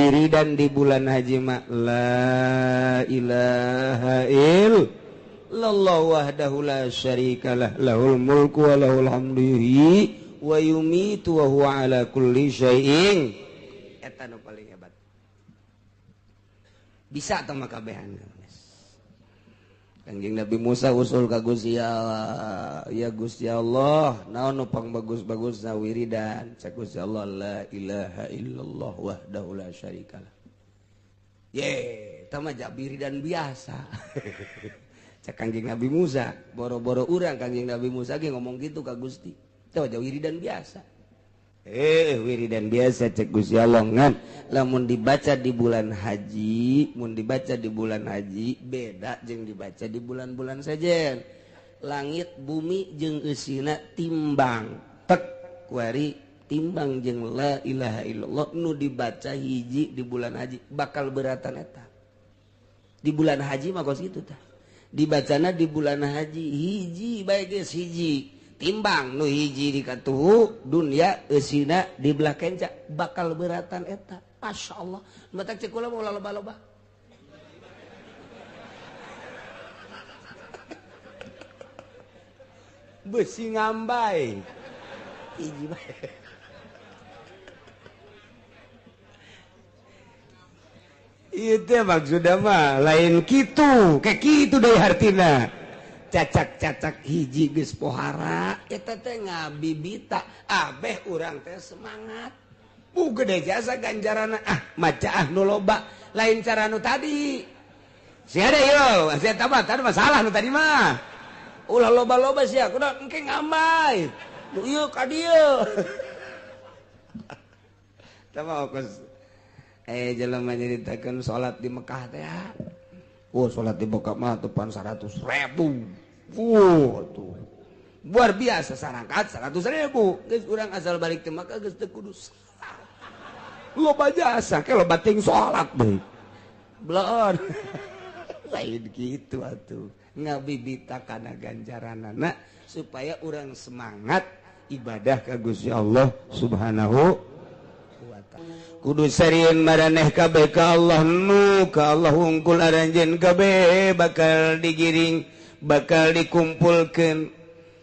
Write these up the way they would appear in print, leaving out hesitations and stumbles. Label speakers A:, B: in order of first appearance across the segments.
A: Wiridan di bulan haji mah la ilaha illallah wahdahu la syarikalah lahul mulku wa lahul hamdu yuhyi wa yumitu wa huwa ala kulli syai'in. Eta nu paling hebat. Bisa tah mah kabehan. Kangjeng Nabi Musa usul ka Gusti Allah, ya Gusti Allah, naon nu pang bagus-bagusna wiridan? Cek Gusti Allah, la ilaha illallah wahdahu la syarikalah. Ye, eta mah wiridan biasa. Cek Kangjeng Nabi Musa, boro-boro urang Kangjeng Nabi Musa ge ngomong gitu ka Gusti. Eta mah wiridan biasa. Wiridan biasa cek Gusti Allah ngan lamun dibaca di bulan haji, mun dibaca di bulan haji beda jeung dibaca di bulan-bulan sejen. Langit bumi jeung eusina timbang tek kuari timbang jeung la ilaha illallah nu dibaca hiji di bulan haji bakal beratan eta. Di bulan haji mah kos kitu tah. Dibacana di bulan haji hiji bae geus hiji. Timbang nu hiji di katuhu dunia eusina di belah kenca bakal beratan eta. Masya Allah. Matak cek kula mau loba-loba. Besi ngambai. Hiji bae. Ieu teh maksudna mah lain kitu, kayak kitu deui hartina. Cacak-cacak hiji geus pohara eta teh ngabibita abeh urang teh semangat. Bu gede jasa ganjarana ah maca ah nu loba lain cara nu tadi. Sia deui yo, sia tambah tadi masalah nu tadi mah. Ulah loba-loba sia kudu engke ngambai. Nu ieu ka dieu. Tah mah kos jelema nyaritakeun salat di Mekah teh. Oh, salat di Mekah mah tepan 100.000. Tuh. Luar biasa sarangkat 100.000. Geus urang asal balik teh maka geus teu kudu salat. Loba jasa ke loba ting salat deui. Bleon. Lain kitu atuh. Ngabibita kana ganjaranana supaya urang semangat ibadah ka Gusti Allah Subhanahu wa ta'ala. Kudu sarieun maraneh kabeh ka Allah nu ka Allah hungkul aranjeun kabeh bakal digiring bakal dikumpulkeun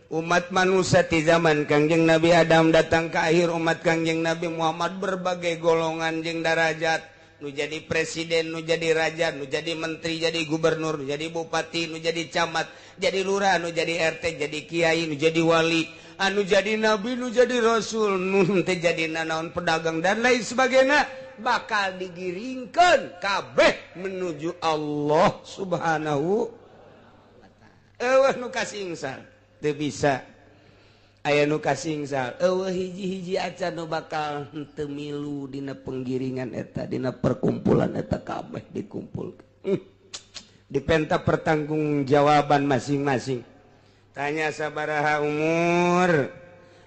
A: umat manusia di zaman Kangjeng Nabi Adam datang ke akhir umat Kangjeng Nabi Muhammad berbagai golongan jeung darajat nu jadi presiden nu jadi raja nu jadi menteri jadi gubernur nu jadi bupati nu jadi camat jadi lurah nu jadi RT jadi kiai nu jadi wali anu jadi nabi nu jadi rasul nu teh jadi nanaon pedagang dan lain sebagainya bakal digiringkeun kabeh menuju Allah Subhanahu wa ta'ala. Eueuh nu kasingsar teu bisa aya nu kasingsar eueuh hiji-hiji acan nu bakal henteu milu dina penggiringan eta dina perkumpulan eta kabeh dikumpulkeun. Dipenta pertanggungjawaban masing-masing. Tanya sabaraha umur,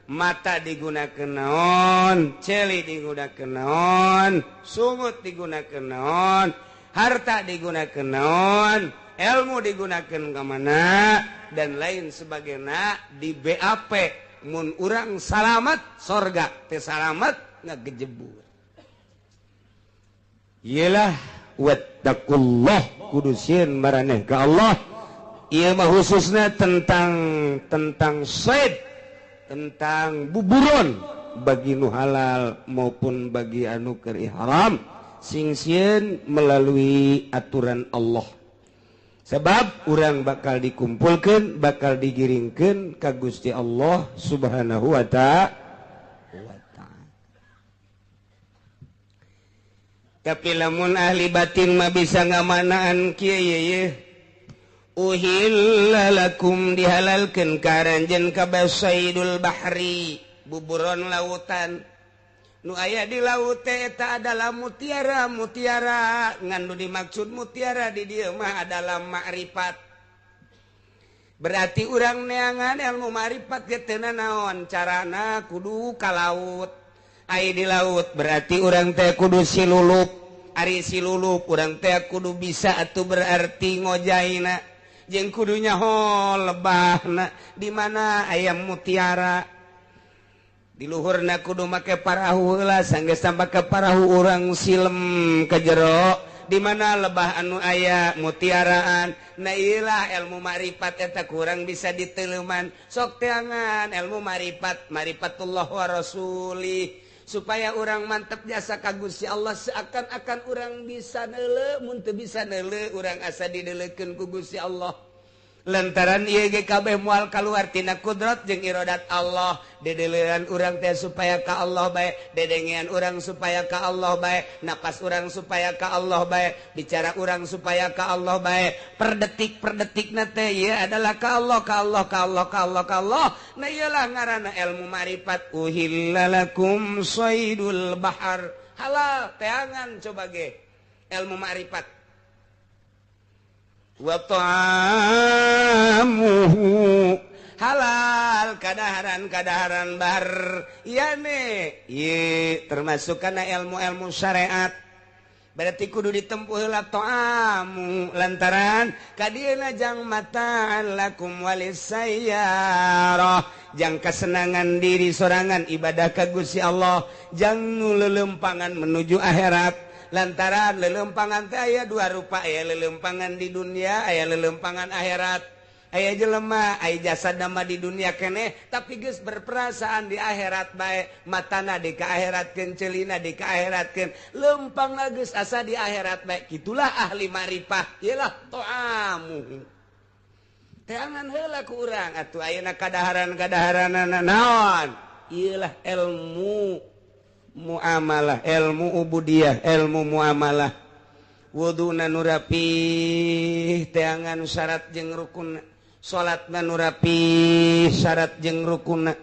A: mata digunakan naon, celi digunakan naon, sungut digunakan naon, harta digunakan naon, ilmu digunakan ke mana, dan lain sebagainya di BAP. Mun urang salamat sorga, teh salamat ngagejebur. Yelah wattaqullah kudu sieun maraneh ka Allah. Ieu mah khususnya tentang said, tentang buburon bagi nu halal maupun bagi anu keur haram sing sieun melalui aturan Allah. Sebab urang bakal dikumpulkeun, bakal digiringkeun ka Gusti Allah Subhanahu wa ta'ala. Tapi lamun ahli batin mah bisa ngamanaan kieu ye. Uhilla lakum dihalalkeun ka aranjeun kabeh saidul bahri buburon lautan nu aya di laut teh eta adalah mutiara mutiara ngan nu dimaksud mutiara di dieu mah adalah makrifat. Berarti urang neangan ilmu makrifat ge teu nanaon carana kudu ka laut. Ai di laut berarti urang teh kudu silulup. Ari silulup urang teh kudu bisa atuh berarti ngojaina jeung kudunya ho lebahna di mana ayam mutiara. Di luhurna kudu make parahu heula, sanggeus make parahu urang silem ke jero di mana lebah anu aya mutiaraan. Nah iyalah ilmu makrifat eta kurang bisa diteleuman. Sok teangan ilmu makrifat, marifatullah wa rasuli, supaya orang mantep jasa ka Gusti Allah, seakan-akan orang bisa neuleu, mun teu bisa neuleu urang asa dideuleukeun ku Gusti Allah. Lantaran ieu ge kabeh moal kaluar tina kudrat jeung iradat Allah. Dedeleuan urang teh supaya ka Allah bae, dedengean urang supaya ka Allah bae, napas urang supaya ka Allah bae, bicara urang supaya ka Allah bae, per detik per detikna teh ieu adalah ka Allah, ka Allah, ka Allah, ka Allah, ka Allah. Nah ieulah ngaranna ilmu ma'rifat. Uhilla lakum saydul bahar, halal teangan coba ge ilmu ma'rifat. Wa ta'amuhu halal kadaharan-kadaharan bar yane ye termasuk kana ilmu-ilmu syariat. Berarti kudu ditempuh heula ta'amu, lantaran kadieuna jang mataan lakum walisayyarah, jang kesenangan diri sorangan ibadah ka Gusti Allah, jang nu lelempangan menuju akhirat. Lantaran lelempangan teh aya dua rupa, aya lelempangan di dunia, aya lelempangan akhirat. Aya jelema, aya jasad nama di dunia keneh, tapi geus berperasaan di akhirat bae, matana di ka akhiratkeun, celina di ka akhiratkeun, lempangna geus asa di akhirat bae. Kitulah ahli ma'rifah, ieulah ta'amu. Teangan heula ku urang atuh ayeuna kadaharan-kadaharanana naon? Ieulah ilmu muamalah, ilmu ubudiyah, ilmu muamalah. Wuduna nu rapih teangan syarat jeung rukun, salatna nu rapih syarat jeung rukunna,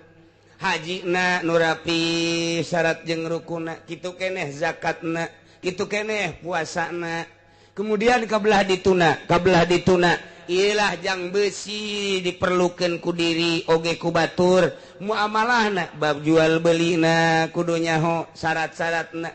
A: hajina nu rapih syarat jeung rukunna, kitu keneh zakatna, kitu keneh puasana. Kemudian kabelah dituna, kabelah dituna ilah jang besi diperlukan ku diri oge ku batur. Muamalahna bab jual belina kudu nyaho syarat-syaratna,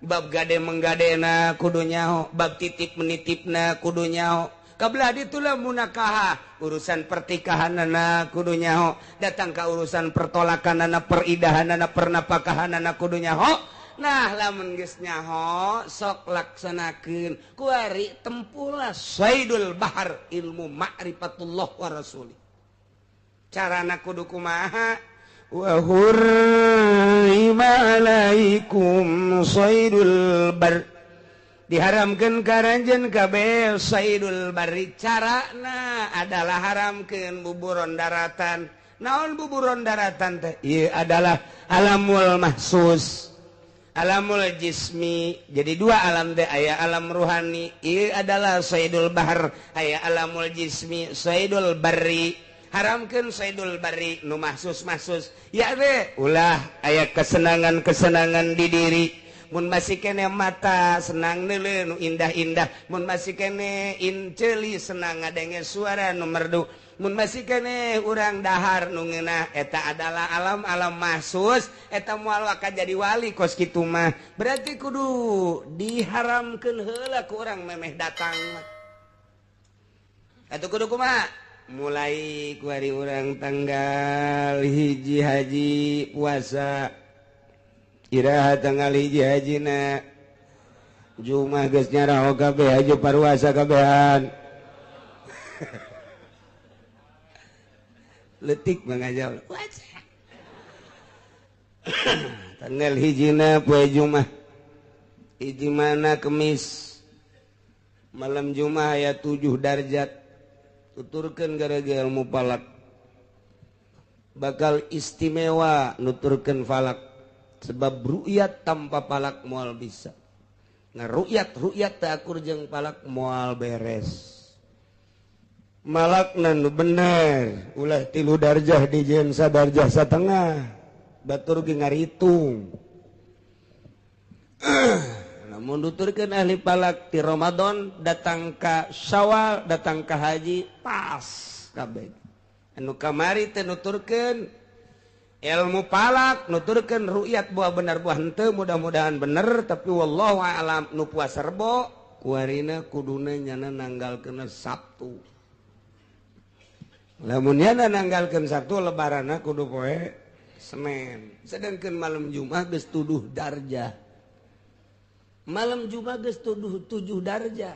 A: bab gade menggadena kudu nyaho, bab titip menitipna kudu nyaho. Kabelah ditulah munakaha, urusan pertikahanana kudu nyaho, datang ka urusan pertolakanana, peridahanana, pernapakahanana kudu nyaho. Nah lamun geus nyaho sok laksanakeun kuari tempulah saidul bahar ilmu ma'rifatullah wa rasuli. Carana kudu kumaha? Wa hurrima alaikum saidul bar, diharamkeun ka ranjeun kabeh saidul barri. Carana adalah haramkeun buburon daratan. Naon buburon daratan teh? Ieu adalah alamul mahsus, alamul jismi. Jadi dua alam teh, aya alam ruhani ieu adalah saidul bahar, aya alamul jismi saidul barri. Haramkeun saidul barri nu mahsus-mahsus ya teh ulah aya kesenangan-kesenangan di diri. Mun masih kene mata senang neuleuh nu indah-indah, mun masih kene inceuli senang ngadenge suara nu merdu, mun masih kene urang dahar nu ngeunah, eta adalah alam-alam mahsus. Eta moal waka jadi wali kos kitu mah. Berarti kudu diharamkeun heula ku urang memeh datang mah. Atuh kudu kumaha? Mulai ku hari urang tanggal 1 haji puasa, iraha tanggal 1 hajina Jumat geus nyaraho kabeh haji paruasa kabehan. Letik mangajal. Tanggal 1 poe Jumat, hiji mana Kemis, malam Jumat aya 7 darjat. Tuturkeun gara-gara ilmu falak bakal istimewa nuturkeun falak, sebab ru'yat tanpa falak moal bisa. Nah ru'yat ru'yat teu akur jeung falak moal beres. Malakna nu bener ulah 3 darjah dijieun sadarjah satengah, batur ge ngaritung. Namun nuturkeun ahli falak ti Ramadan datang ka Syawal datang ka haji pas kabeh. Anu kamari teh nuturkeun ilmu falak, nuturkeun ru'yat buah bener buah henteu, mudah-mudahan bener tapi wallahu a'lam. Nu puasa Rebo kuarina kuduna nyana nanggalkeun Sabtu. Lamun nyana nanggalkeun Sabtu lebaranna kudu poe. Senin. Sedangkan malam Jumat geus tuduh darjah. Malam Jumat geus tuduh 7 darjah.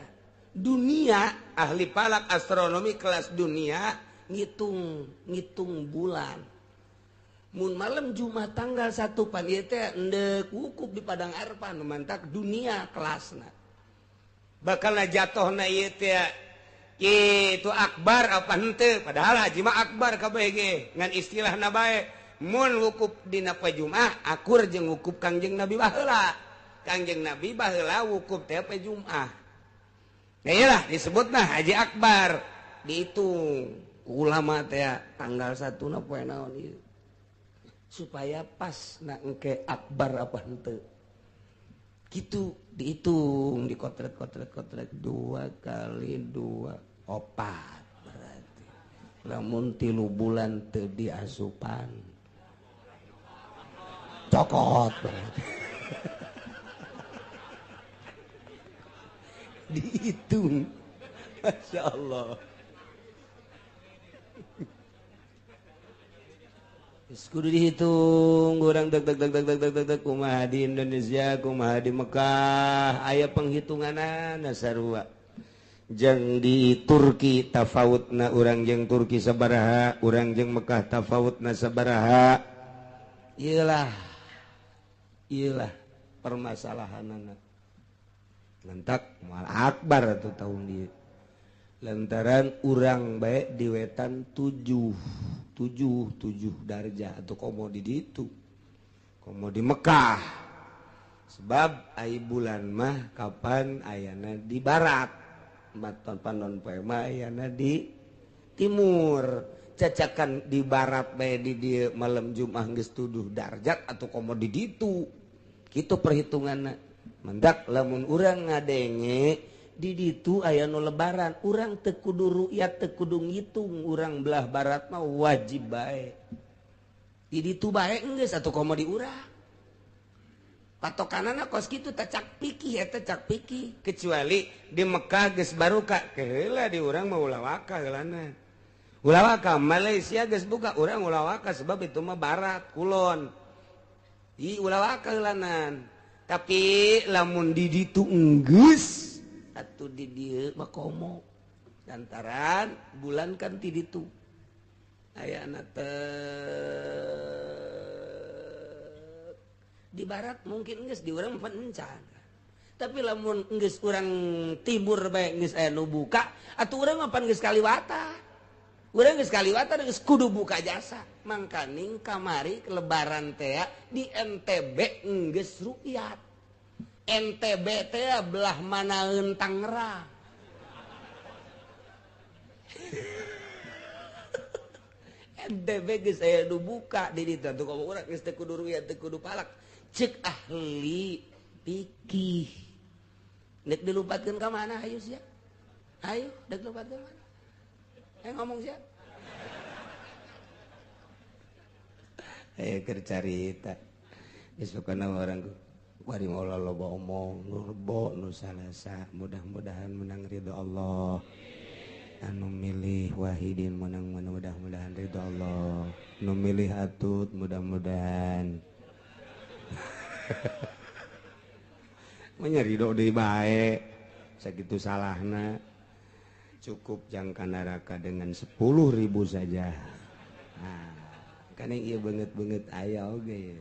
A: Dunia ahli falak astronomi kelas dunia ngitung bulan. Mun malam Jumat tanggal 1 pan ieu teh endek wukuf di Padang Arfah nu mantak dunia kelasna. Bakal jatuhna ieu teh itu akbar apa henteu, padahal haji mah akbar kabeh ge ngan istilahna bae mun wukuf dina poe Jumat akur jeung wukuf Kangjeng Nabi baheula. Kangjeng Nabi baheula wukuf teh poe Jumat. Nah iyalah disebutna haji akbar dihitung ulama teh tanggal 1 na poe naon ieu supaya pas na engke akbar apa henteu. Gitu dihitung dikotret-kotret-kotret 2 kali 2 4 berarti lamun 3 bulan teu diasupan cokot berarti. Dihitung, Masya Allah. Kudu dihitung urang deg deg deg deg deg deg deg kumaha di Indonesia kumaha di Mekah aya penghitunganana sarua jeung di Turki tafawutna urang jeung Turki sabaraha urang jeung Mekah tafawutna sabaraha. Iyalah iyalah permasalahanana lantak moal akbar atuh tahun dieu lantaran urang bae di wetan 7 darjah atau komo di ditu komo di Mekah sebab ai bulan mah kapan ayana di barat maton panon poe mah ayana di timur cacakan di barat bae di dieu malam Jumat geus tuduh darjat atau komo di ditu kitu perhitunganna mendak lamun urang ngadenge di ditu aya nu lebaran urang teu kudu ru'yat teu kudu ngitung urang belah barat mah wajib bae di ditu bae geus atuh komo di urang patokanana kos kitu teh cak pikih eta cak pikih kecuali di Mekah geus baruka keheula di urang mah ulah waka heulana ulah waka Malaysia geus buka urang ulah waka sebab itu mah barat kulon di ulah waka heulanan tapi lamun di ditu enggeus atau di dieu mah komo lantaran bulan kan ti ditu ayana teh di barat mungkin geus di urang pencan tapi lamun geus urang timur bae geus aya nu buka atuh urang mah pan geus kaliwata urang geus kaliwata geus kudu buka jasa mangkaning kamari lebaran teh di NTB geus rukyat NTB teh belah manaeun Tangerang. NTB geus aya nu buka di ditu atuh komo urang geus teu kudu ruya teu kudu palak ceuk ahli fikih nek dilupatkeun ka mana hayu sia hayu dek lupatkeun mana ayo ngomong sia ayo keur carita geus pokona urang wari mola loba omong nurbo nu salasa mudah-mudahan menang ridho Allah anu milih Wahidin menang mudah-mudahan ridho Allah nu milih Atut mudah-mudahan menya ridho deui bae sakitu salahna cukup jangka neraka dengan 10.000 saja. Nah, kan ieu beungeut-beungeut aya oge.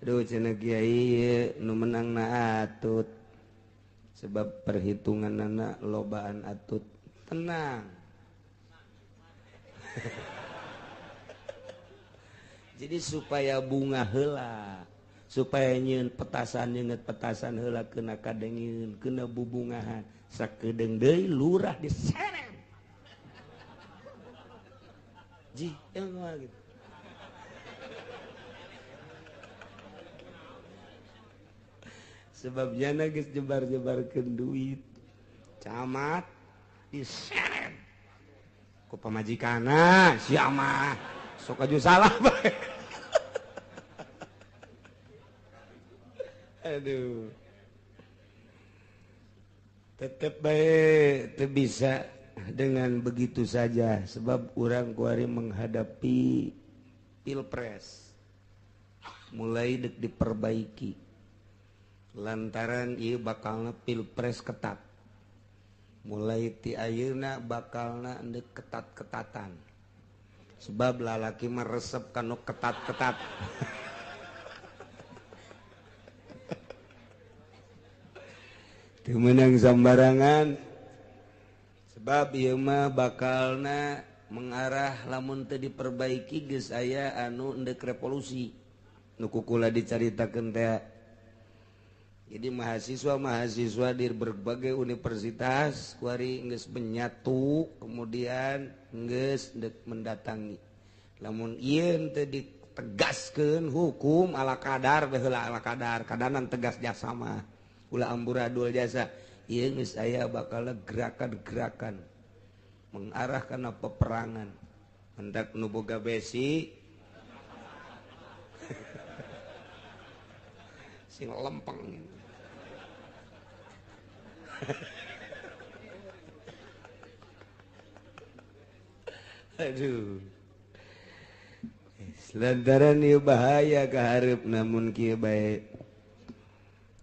A: Aduh cenah kiai nu menang na Atut sebab perhitunganana lobaan Atut tenang. Jadi supaya bunga heula supaya nyieun petasan nyeungeut petasan heula kena kadengeun kena bubungahan sakedeung deui lurah diseret ji emang gitu. Sebabnya geus jebar-jebarkeun duit camat diseret ku pamajikanna sia mah sok aju salah bae. Aduh tetep bae teu bisa dengan begitu saja, sebab urang kuari menghadapi pilpres mulai dek diperbaiki lantaran ieu bakalna pilpres ketat, mulai ti ayeuna bakalna endek ketat-ketatan sebab lalaki mah resep kanu ketat-ketat. Teu meunang sambarangan sebab ieu mah bakalna mengarah lamun teu diperbaiki geus aya anu endek revolusi nu kukula dicaritakeun teh. Jadi mahasiswa-mahasiswa di berbagai universitas kuari geus menyatu kemudian geus endek mendatangi. Lamun ieu teu ditegaskeun hukum ala kadar baheula ala kadar kadanan tegas jasa mah ulah amburadul jasa. Ieu geus aya bakal gerakan-gerakan mengarah kana peperangan. Hendak nu boga besi sing lempeng. Aduh. Lantaran ieu bahaya kahareup namun kieu bae.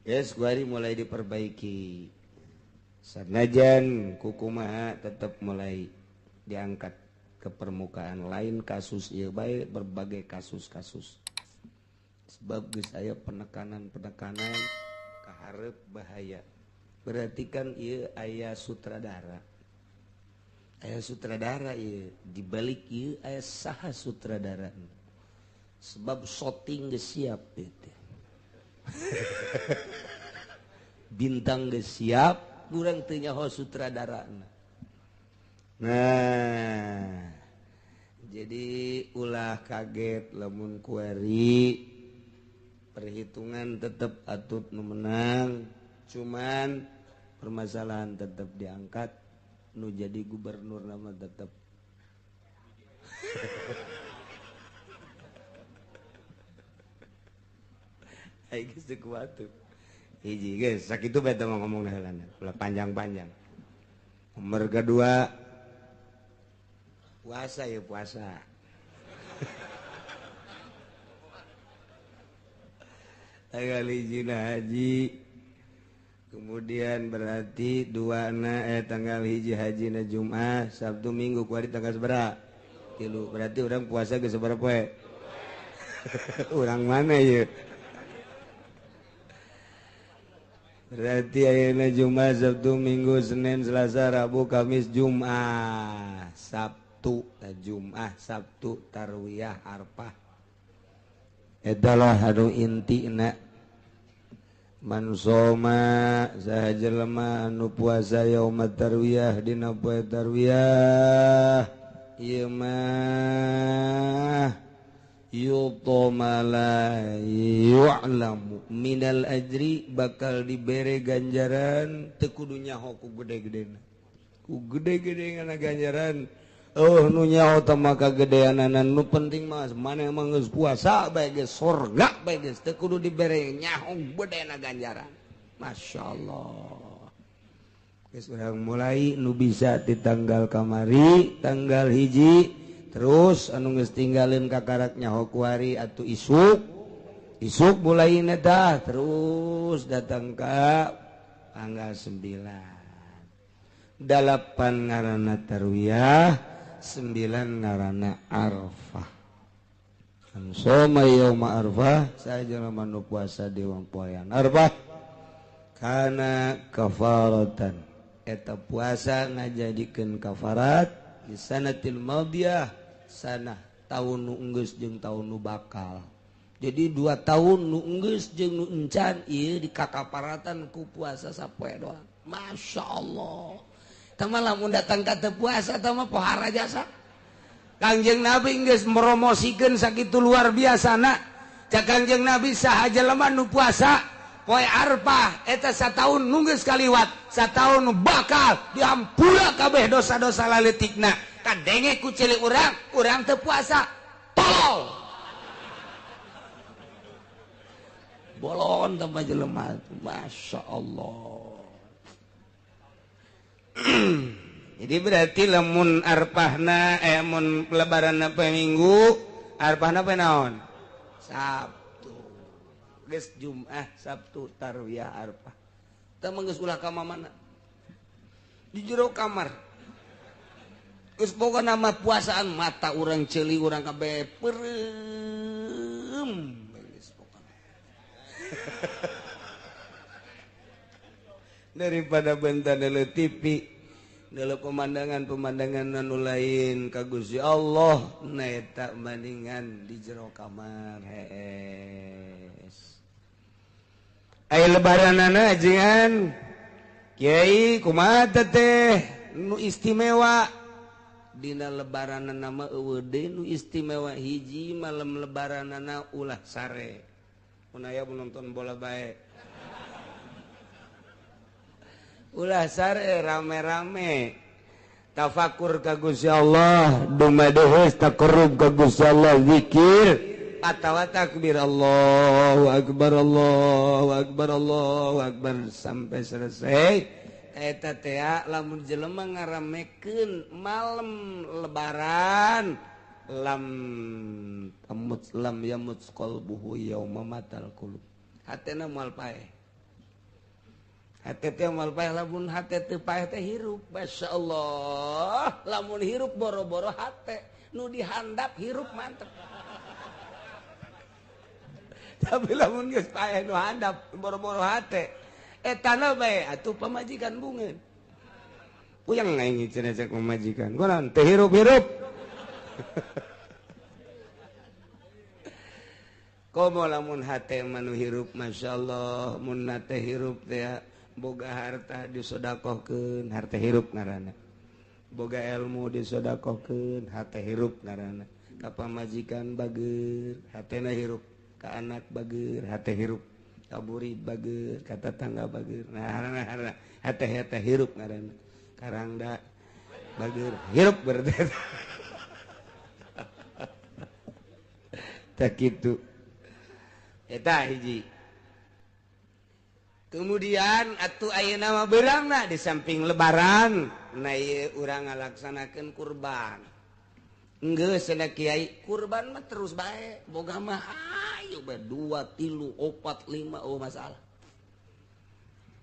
A: Yes, kuari mulai diperbaiki. Sanajan kukumaha tetap mulai diangkat ke permukaan, lain kasus ieu bae berbagai kasus-kasus. Sebab geus aya penekanan-penekanan kahareup bahaya. Berarti kan ieu aya sutradara. Aya sutradara ieu, dibalik ieu aya saha sutradara. Sebab shooting geus siap ieu teh. Bintang geus siap, kurang teu nyaho sutradarana. Nah, jadi ulah kaget lamun kuari perhitungan tetap atut nu menang, cuman permasalahan tetap diangkat, nu jadi gubernur nama tetap. Ai geus teu kuat. Hiji geus sakitu bae teh ngomong heulana, ulah panjang-panjang. Nomor kedua puasa ya puasa. Tanggal hiji haji, kemudian berarti dua na tanggal hiji haji na Jumat, Sabtu Minggu kuari tanggal sabaraha? 3. Berarti orang puasa geus sabaraha poe? Urang mana ieu? Berarti ayeuna Jumat, Sabtu, Minggu, Senin, Selasa, Rabu, Kamis, Jumat, Sabtu, Jumat, Sabtu, Tarwiyah, Arfah. Etalah anu intina. Man soma saha jelema anu puasa yauma tarwiyah dina poe tarwiyah ieu mah yutomala yu'lamu minal ajri bakal dibere ganjaran teu kudu nyaho ku gede-gedena, ku gede-gede ngana ganjaran. Oh nu nyaho teh maka gedeanana, nu penting mah maneh mah geus puasa bae geus surga bae geus teu kudu dibere nyaho gedena ganjaran. Masyaallah. Geus urang mulai nu bisa di tanggal kamari tanggal hiji terus anu geus tinggalin kakarak nyaho kuari atuh isuk isuk mulai dah terus datang ka tanggal 9 8 ngaranna tarwiyah, 9 ngaranna Arfah. Soma yauma Arfah saja manu puasa di poean Arfah kana kafaratan eta puasa ngajadikeun kafarat di sanatil madiyah sanah tahun nu enggeus jeung tahun nu bakal. Jadi 2 tahun nu enggeus jeung nu encan ieu dikakaparatan ku puasa sapoe doang. Masya Allah. Tah mah lamun datang ka teu puasa tah mah pohara jasa. Kangjeng Nabi geus meromosikeun sakitu luar biasana. Cak Kangjeng Nabi saha jelema nu puasa poe Arfah eta sataun nu geus kaliwat, sataun nu bakal dihampura kabeh dosa-dosa laletikna. Kadenge ku cilik urang, urang teu puasa. Tolol. Bolon tambah jelema. Masya Allah. Jadi berarti lamun arpahna mun lebaran poe Minggu, arpahna poe naon? Sabtu. Geus Jumat, Sabtu, tarwiyah, arpah. Teu mah geus ulah ka mana? Di jero kamar. Geus pokona mah puasaan mata urang ceuli urang kabeh peureum geus pokona. Daripada bentah deuleu TV dalam pemandangan-pemandangan anu lain ka Gusti Allah na eta bandingan di jero kamar hees. Aya lebaranana ajengan kiai kumaha teh nu istimewa dina lebaranana mah eueuh deui nu istimewa hiji malam lebaranana ulah sare. Mun aya nonton bola bae. Ulah sare rame-rame tafakur ka Gusti Allah, dumadeheus taqarrub ka Gusti Allah, zikir atawa takbir Allahu akbar Allahu akbar Allahu akbar sampai selesai. Eta teh lamun jelema ngaramekeun malam lebaran lam tamut lam yamut qalbuhu yauma matal qulub, hatena moal paeh. Hate teh moal paeh, lamun hate teu paeh teh hirup. Masyaallah, lamun hirup boro-boro hate nu dihandap hirup mantep. Tapi lamun geus paeh nu handap boro-boro hate etana bae atuh pamajikan bungeun. Puyeng aing cenah cek pamajikan. Kunaon teu hirup-hirup. Komo lamun hate mah nu hirup masyaallah, mun hate hirup teh boga harta disodakohkeun, harta hirup ngaranna. Boga ilmu disodakohkeun, harta hirup ngaranna. Ka pamajikan bager, hatena hirup. Ka anak bager, hate hirup. Ka murid bager, ka tetangga bager. Nah, hate hate hirup ngaranna. Karangda bager, hirup berarti. Tak kitu. Eta hiji. Kemudian atuh ayeuna mah beurangna di samping lebaran na ieu urang ngalaksanakeun kurban. Geus cenah kiai kurban mah terus bae boga mah ayo bae 2 3 4 5 oh masalah.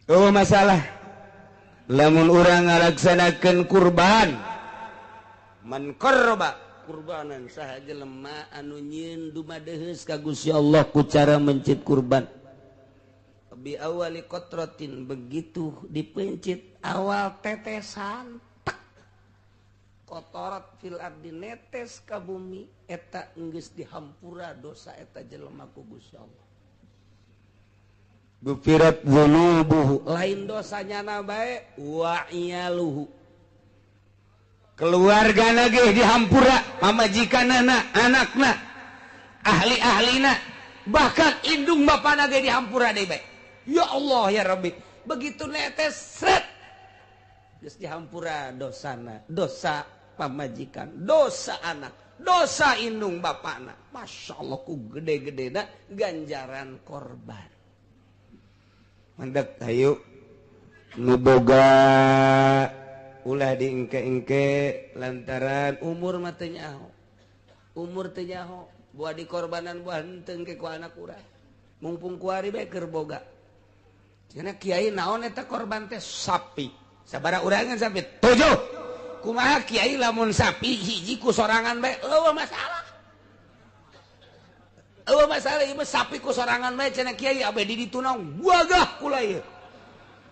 A: Oh masalah. Lamun urang ngalaksanakeun kurban man qarraba kurbanan saha jelema anu nyieun dumadeheus ka Gusti Allah ku cara mencit kurban. Bi awali kotrotin begitu dipencit awal tetesan tek kotorat fil ardi netes ka bumi eta geus dihampura dosa eta jelema ku Gusti Allah. Gufirat dzunubuhu lain dosanya na bae wa iyaluhu keluargana ge dihampura, pamajikanana, anakna, ahli-ahlina, bahkan indung bapana ge dihampura deui bae. Ya Allah ya Rabbi, begitu netes sret geus dihampura dosana, dosa pamajikan, dosa anak, dosa indung bapana. Masya Allah ku gede-gedena ganjaran korban. Mandek hayu nu boga ulah diengke-engke lantaran umur mah teu nyaho. Umur teu nyaho, buah dikorbanan buah henteu engke ku anak urang. Mumpung kuari bae keur boga. Cenah kiai naon eta korban teh sapi. Sabaraha urangan sapi? 7. Kumaha kiai lamun sapi hiji ku sorangan bae eueuh masalah. Eueuh masalah ieu mah sapi ku sorangan bae cenah kiai abe di ditu naon wagah kula ieu.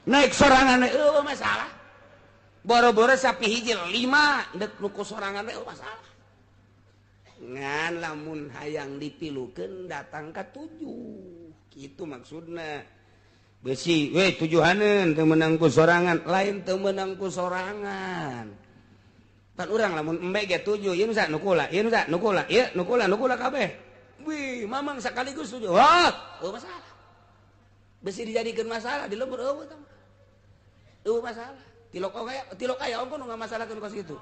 A: Naik sorangan bae eueuh masalah. Boro-boro sapi hiji 5 deuk nu ku sorangan bae eueuh masalah. Ngan lamun hayang dipilukeun datang ka 7. Kitu maksudna. Besi, weh tujuhaneun teu meunang ku sorangan, lain teu meunang ku sorangan. Pan urang lamun embe ge 7, ieu nu sa nu kula, ieu nu sa nu kula, ieu nu kula, nu kula kabeh. Wih, mamang sekaligus 7. Wah, eueuh masalah. Besi dijadikeun masalah di lembur eueuh tah. Eueuh masalah. Tilok aya, tilok aya ongko nu ngamasalahkeun kos kitu.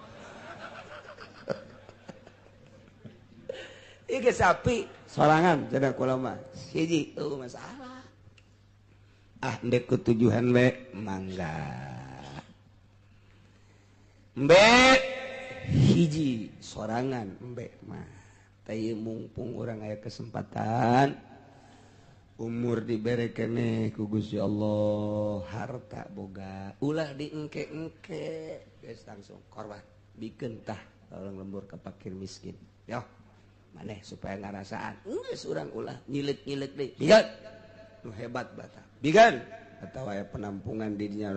A: Ieu ge sapi sorangan cenah kula mah. Hiji eueuh masalah. Ah ndek ketujuhan we mangga. Embe hiji sorangan embe mah. Teh mumpung urang aya kesempatan umur dibere keneh ku Gusti Allah, harta boga ulah diengke-engke geus langsung korban bikeun tah tolong lembur ka fakir miskin. Yo maneh supaya ngarasaan geus urang ulah nyilet-nyilet deui. Bigan nu hebat bata. Bigan atawa aya penampungan di dinya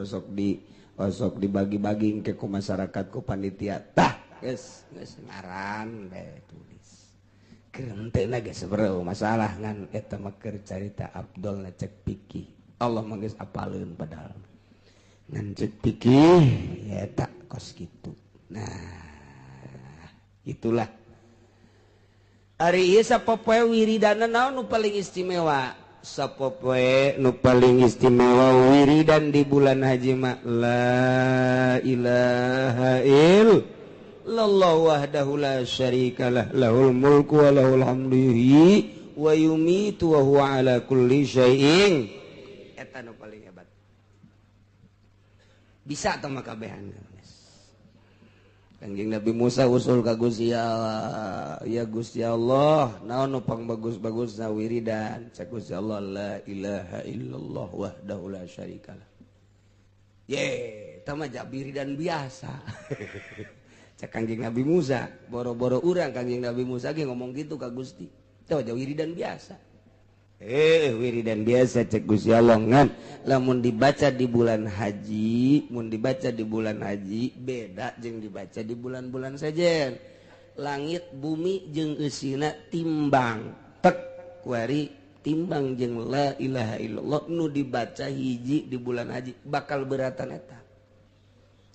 A: osok dibagi-bagi ke ku masyarakat ku panitia tah geus geus ngaran bae tulis. Kerentena geus sebereu masalah ngan eta mah keur carita Abdul na cek pikih. Allah mah geus apaleun padahal. Ngan cek pikih ya eta kos kitu. Nah, itulah. Ari ieu sapopoe wiridana naon nu paling istimewa? Sapopoe nu paling istimewa wiridan di bulan haji mah la ilaha illallah wahdahu la syarikalah lahul mulku wa lahul hamdu yuhyi wa yumitu wa huwa ala kulli syai'in. Eta nu paling hebat. Bisa tah mah kabehan. Kanjeng Nabi Musa usul ka Gusti Allah, ya Gusti Allah, naon nu pangbagus-bagusna wiridan? Cek Gusti Allah la ilaha illallah wahdahu la syarikalah. Ye, eta mah wiridan biasa. Cek Kanjeng Nabi Musa, boro-boro urang Kanjeng Nabi Musa ge ngomong gitu ka Gusti. Teu wiridan biasa. Wiridan biasa cek Gusti Allah ngan lamun dibaca di bulan haji, mun dibaca di bulan haji beda jeung dibaca di bulan-bulan sejen. Langit bumi jeung eusina timbang. Tek kuari timbang jeung la ilaha illallah nu dibaca hiji di bulan haji bakal beratan eta.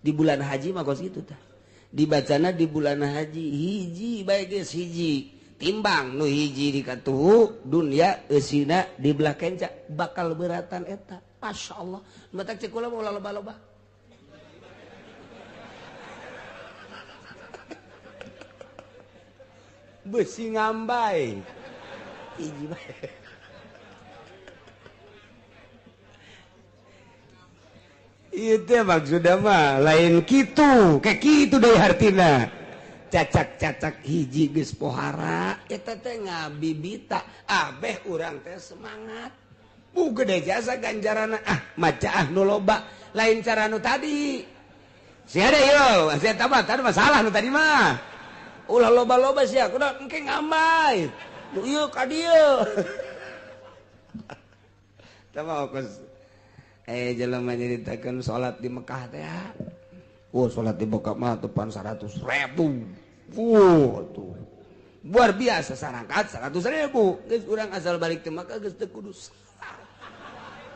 A: Di bulan haji mah kos kitu tah. Dibacana di bulan haji hiji bae geus hiji. Timbang nu hiji di katuhu dunia eusina di belah kenca bakal beratan eta. Masya Allah. Matak cek kula mau loba-loba. Besi ngambai. Hiji bae. Ieu teh maksudna mah lain kitu, kayak kitu deui hartina. Cacak-cacak hiji geus pohara eta teh ngabibita abeh urang teh semangat. Bu gede jasa ganjarana ah maca ah nu loba lain cara nu tadi. Sia deui yo, sia tah mah tadi masalah nu tadi mah. Ulah loba-loba sia kudu engke ngambai. Nu ieu ka dieu. Tah mah kos jelema nyaritakeun salat di Mekah teh. Oh, salat di Mekah mah tepan 100.000. Tuh. Luar biasa sarangkat 100.000. Geus urang asal balik teh Mekah geus teu kudu salat.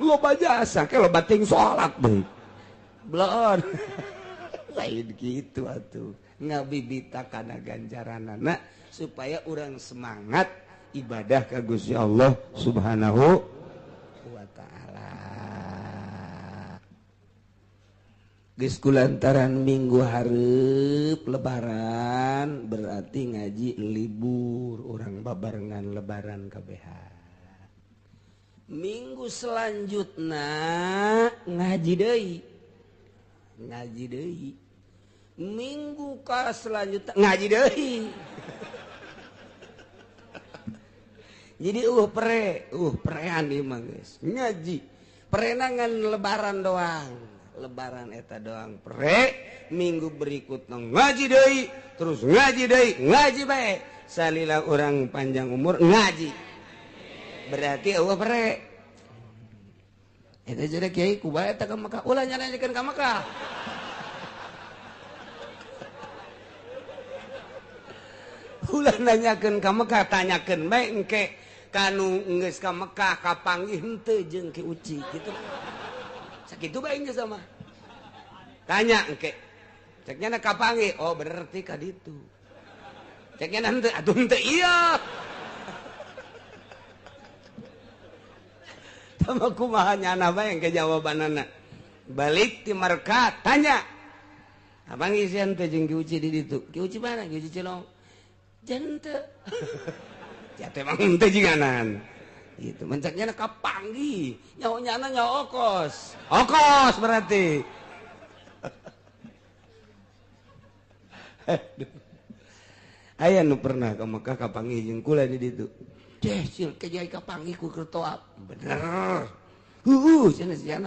A: Loba jasa ke loba ting salat deui. Bloon. Lain kitu atuh. Ngabibita kana ganjaranana supaya urang semangat ibadah ka Gusti Allah Subhanahu wa ta'ala. Geus kulantaran minggu hareup lebaran berarti ngaji libur urang babarengan lebaran kabehan. Minggu selanjutna ngaji deui. Ngaji deui. Minggu ka selanjutna ngaji deui. Jadi prean ieu mah geus. Ngaji. Perenangan lebaran doang. Lebaran eta doang pre, minggu berikutnya ngaji deui, terus ngaji deui, ngaji bae. Salila urang panjang umur ngaji. Berarti eueuh pre. Eta jadi kiai ku bae eta ka Mekah, ulah nyanyakeun ka Mekah. Ulah nanyakeun ka Mekah, tanyakeun bae engke kanu geus ka Mekah kapanggih henteu jeung Ki Uci kitu. Sakitu bae geus sama. Tanya engke. Ceknya na kapanggih, oh berarti ka ditu. Ceknya na henteu, atuh henteu ieu. Tama kumaha nyana bae engke jawabanana. Balik ti Marka tanya. Abang isian teh jeung Ki Uci di ditu. Ki Uci mana? Ki Uci Cilong. Jente. Ya teh emang henteu jiganan. Gitu mencaknya kapanggih nyaho nyana nyaho okos. Okos berarti. Aya nu pernah ke Mekah kapanggih jeung kula di ditu. Deh sil kiai kapanggih ku keur tawaf. Bener. Heuh cenah sia.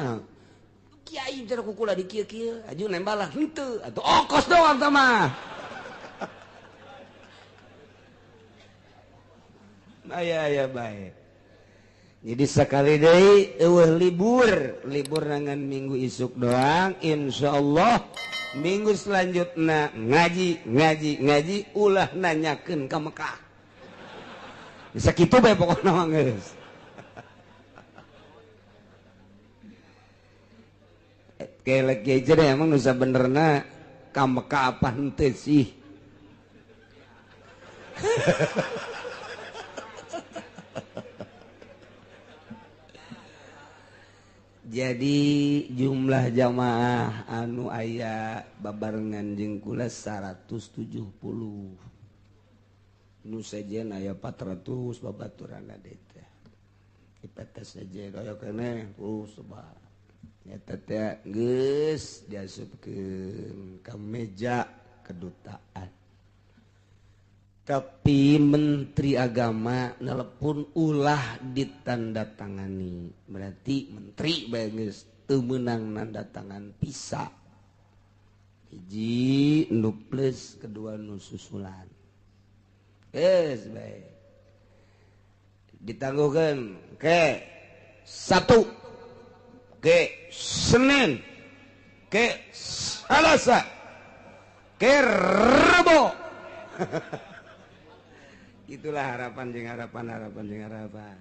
A: Kiai cenah ku kula di kieu-kieu, aju nembalah henteu atuh okos doang tah mah. Aya aya bae. Jadi sekali deui eueuh libur, libur nangan minggu isuk doang insyaallah minggu selanjutnya ngaji ngaji ngaji ulah nanyakeun ka Mekah. Bisa kitu bae pokona mah geus. Kelek ge emang nu sabenerna ka Mekah apa henteu sih. Jadi jumlah jamaah anu aya babarengan jeung kula 170. Nu sejen aya 400 babaturanna teh. Ipetes sejen aya keneh sebab eta teh geus diasupkeun ka meja kedutaan. Tapi Menteri Agama nelepon ulah ditandatangani. Berarti menteri bae geus teu meunang nanda tangan pisa. Hiji nu plus kedua nu susulan. Geus bae. Ditangguhkeun ke satu, ke Senin, ke Selasa, ke Rebo. Itulah harapan jeung harapan harapan jeung harapan.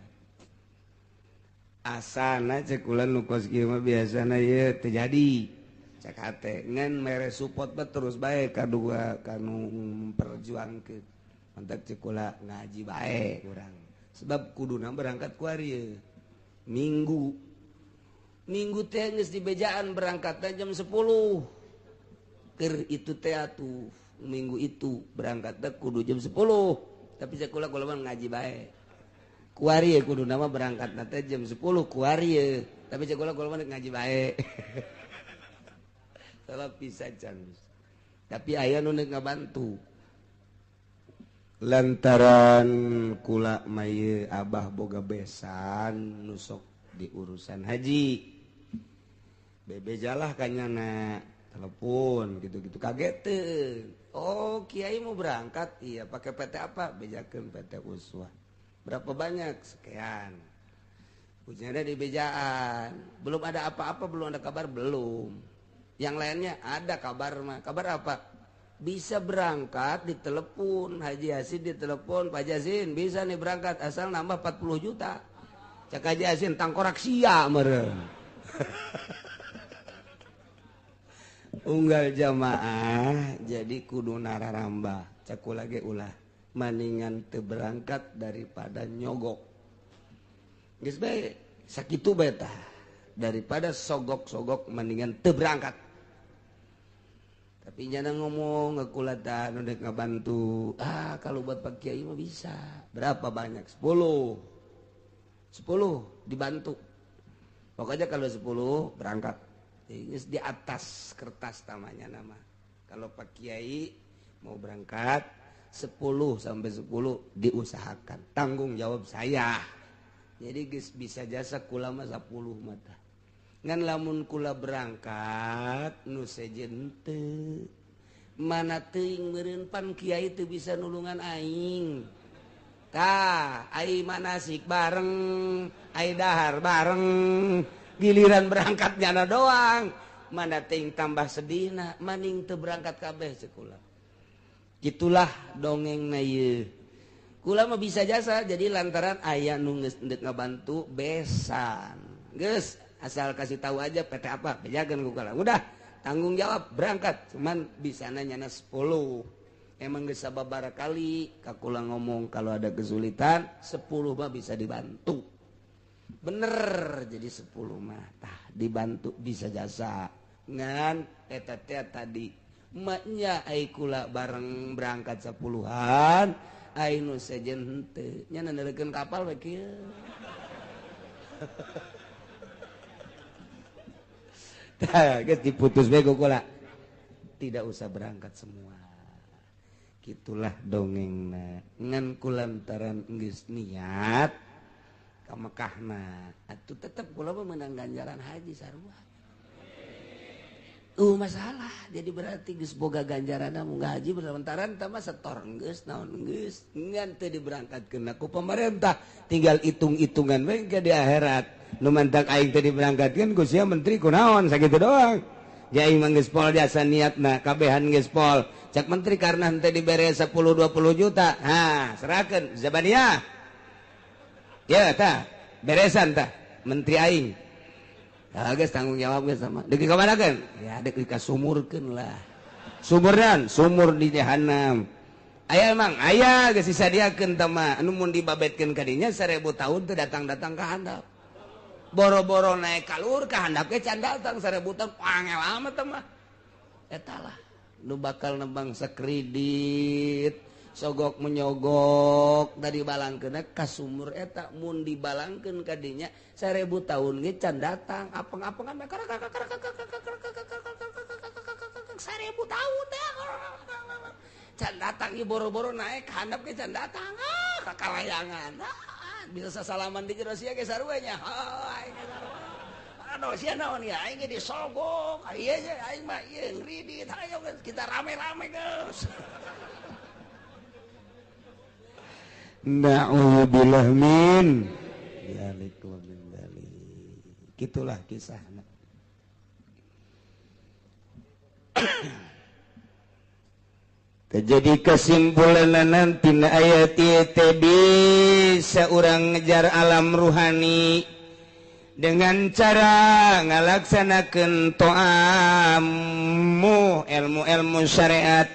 A: Asana cek kula nu kos kieu mah biasana ieu teu jadi. Cek hate ngan mere support mah terus bae kadua kanu memperjuangkeun. Mantak cek kula ngaji bae urang. Sebab kuduna berangkat ku ari Minggu. Minggu teh geus dibejaan berangkatna jam 10. Keur itu teh atuh minggu itu berangkatna kudu jam 10. Tapi sekolah kula mah ngaji bae. Kuari kudu nama berangkat teh jam 10 kuari. Tapi sekolah kula mah ngaji bae. Salah pisan can. Tapi aya nu neuk ngabantu. Lantaran kula mah ieu abah boga besan nu sok di urusan haji. Bebejalah kanyana telepon gitu-gitu kaget teu. Oh kiai mau berangkat, iya pakai PT apa? Bejakeun PT Uswah. Berapa banyak? Sekian. Punya ada di bejaan. Belum ada apa-apa, belum ada kabar, belum. Yang lainnya ada kabar mah. Kabar apa? Bisa berangkat ditelepon, Haji Yasin ditelepon, Pak Yasin bisa nih berangkat asal nambah 40 juta. Cak Haji Yasin tangkorak sia meureun. Unggal jamaah jadi kudu nararambah cek kula ge ulah maningan teu berangkat daripada nyogok. Geus bae sakitu bae tah daripada sogok-sogok mendingan teu berangkat. Tapi nyana ngomong kula tah nu deuk ngabantu. Ah kalau buat Pak Kiai mah bisa. Berapa banyak? 10. 10 dibantu. Pokoknya kalau 10 berangkat. Ini di atas kertas tamanya nama. Kalau Pak Kiai mau berangkat 10 sampai 10 diusahakan. Tanggung jawab saya. Jadi geus bisa jasa kula mah 10 mata. Ngan lamun kula berangkat nu sejen teu. Mana teuing meureun pan kiai teu bisa nulungan aing. Tah, ai manasik bareng, ai dahar bareng. Giliran berangkat nyana doang, mana ting tambah sedihna, maning teu berangkat kabeh sekolah. Gitulah dongeng na ieu. Kula mah bisa jasa jadi lantaran aya nu geus endek ngabantu besan. Geus asal kasih tahu aja PT apa, bejakeun ku kula. Udah tanggung jawab berangkat, cuman bisana nyana 10. Emang geus sababaraha kali ka kula ngomong kalau ada kesulitan 10 mah bisa dibantu. Bener jadi 10 mah tah dibantu bisa jasa ngan eta teh tadi maknya ai kula bareng berangkat 10-an ai nu sejen henteu nya naneurekeun kapal we kieu. Tah geus diputus we ku kula tidak usah berangkat semua. Gitulah dongengna ngan kulantaran geus niat ka Mekahna atuh tetep kula mah meunang ganjaran haji sarua. Masalah jadi berarti geus boga ganjaranna munggah haji lantaran tah mah setor geus naon geus ngan teu diberangkatkeun ku pemerintah tinggal hitung-hitungan we ke di akhirat nu mantak aing teu diberangkatkeun ku sia menteri kunaon sakitu doang. Jadi aing mah geus pol jasa niatna kabehan geus pol cak menteri karena henteu dibere 10 20 juta ha serahkeun zabaniyah ya tah beresan tah menteri aing. Nah, geus tanggung jawab geus sama. Deuk dikamanakeun? Ya deuk dikasumurkeun lah. Sumurnan, sumur di jahanam. Aya emang aya geus disadiakeun tah mah anu mun dibabetkeun ka dinya 1000 tahun teu datang-datang ka handap. Boro-boro naik ka luhur ka handap ge can datang 1000 tahun angel amat tah mah. Eta lah nu bakal nembang sakredit sogok menyogok dari balangkeun ka sumur eta mun dibalangkeun ka dinya 1000 tahun ge can datang apeng-apengan 1000 tahun can datang ieu boro-boro naik handap ge can datang ah ka kalayangan bisa sasalaman di jero sia ge sarua nya aing aduh sia naon ya aing ge disogok ieu ge aing mah ieu ngridit hayo kita rame-rame geus. Na'udzubillah min dzalik wa min dzalik. Gitulah kisahna. Terjadi kesimpulan nanti ayat ieu bisa urang ngejar alam ruhani dengan cara ngalaksanakeun to'amu ilmu-ilmu syariat,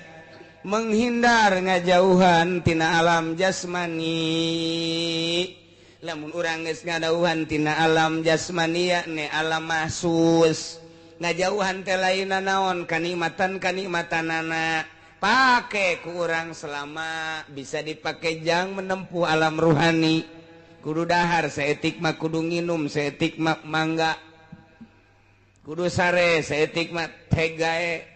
A: menghindar ngajauhan tina alam jasmani. Lamun urang geus ngadauhan tina alam jasmani yakni alam mahsus, ngajauhan teh lainna naon kanikmatan kanikmatanana pake ku urang selama bisa dipake jang menempuh alam ruhani. Kudu dahar saeutik mah kudu nginum saeutik mah mangga, kudu sare saeutik mah tegae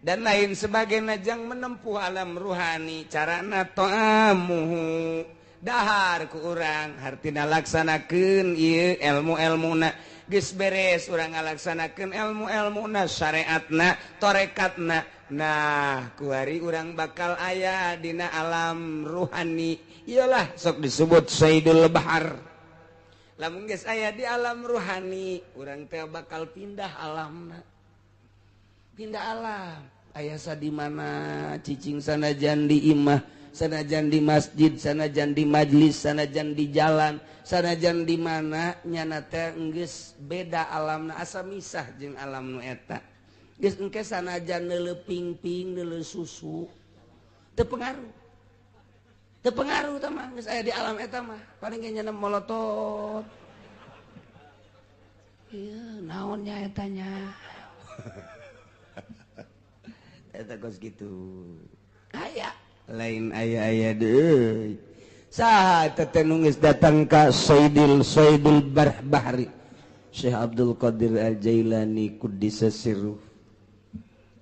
A: dan lain sebagainya jang menempuh alam ruhani. Carana to'amuhu dahar ku urang hartina laksanakeun ieu ilmu-ilmuna geus beres urang ngalaksanakeun ilmu-ilmuna syariatna torekatna. Nah kuari urang bakal aya dina alam ruhani, iyalah sok disebut Sayyidul Bahar. Lamun geus aya di alam ruhani urang teh bakal pindah alamna, pindah alam. Aya sa di mana cicing sanajan di imah, sanajan di masjid, sanajan di majlis, sanajan di jalan, sanajan di mana nyana teh geus beda alamna asa misah jeung alam nu eta. Geus engke sanajan neuleuh pingping, neuleuh susu teu pengaruh. Teu pengaruh tah mah geus aya di alam eta mah. Paling ge nyana molotot. Ieu naon nya eta nya? Eta kos kitu. Aya lain aya-aya deui. Saha eta teh nu geus datang ka Sayyidil Bahri Syekh Abdul Qadir Al-Jailani Quddisa Sirruh,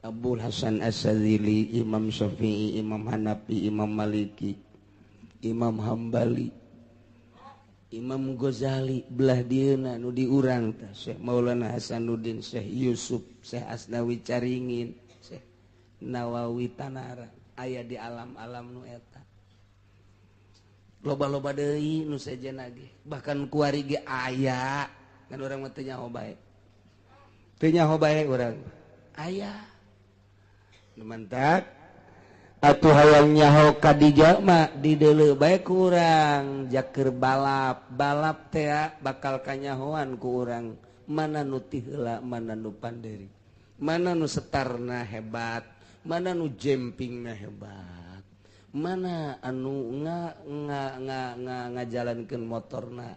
A: Abul Hasan Asy-Syadzili, Imam Syafi'i, Imam Hanafi, Imam Maliki, Imam Hambali, Imam Ghazali belah dieuna nu diurang teh Syekh Maulana Hasanuddin, Syekh Yusuf, Syekh Asnawi Caringin, Syekh Nawawi Tanara aya di alam-alam nu eta. Loba-loba deui nu sejenna ge, bahkan kuari ge aya kan urang mah teu nyaho bae. Teu nyaho bae urang. Aya. Nu mantak atuh hayang nyaho ka dijalma dideuleu bae ku urang jaker balap. Balap teh bakal kanyahoan ku urang mana nu ti heula mana nu panderi, mana nu setarna hebat, mana nu jempingna hebat, mana anu ngajalankeun motorna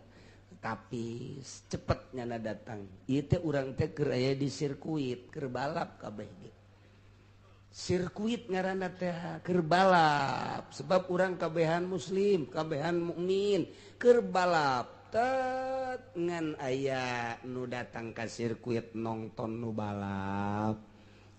A: tapi cepet nyana datang. Ieu teh urang teh keur aya di sirkuit keur balap kabeh ge. Sirkuit ngaranna teh keur balap sebab urang kabehan muslim, kabehan mukmin keur balap tet ngan aya nu datang ka sirkuit nongton nu balap.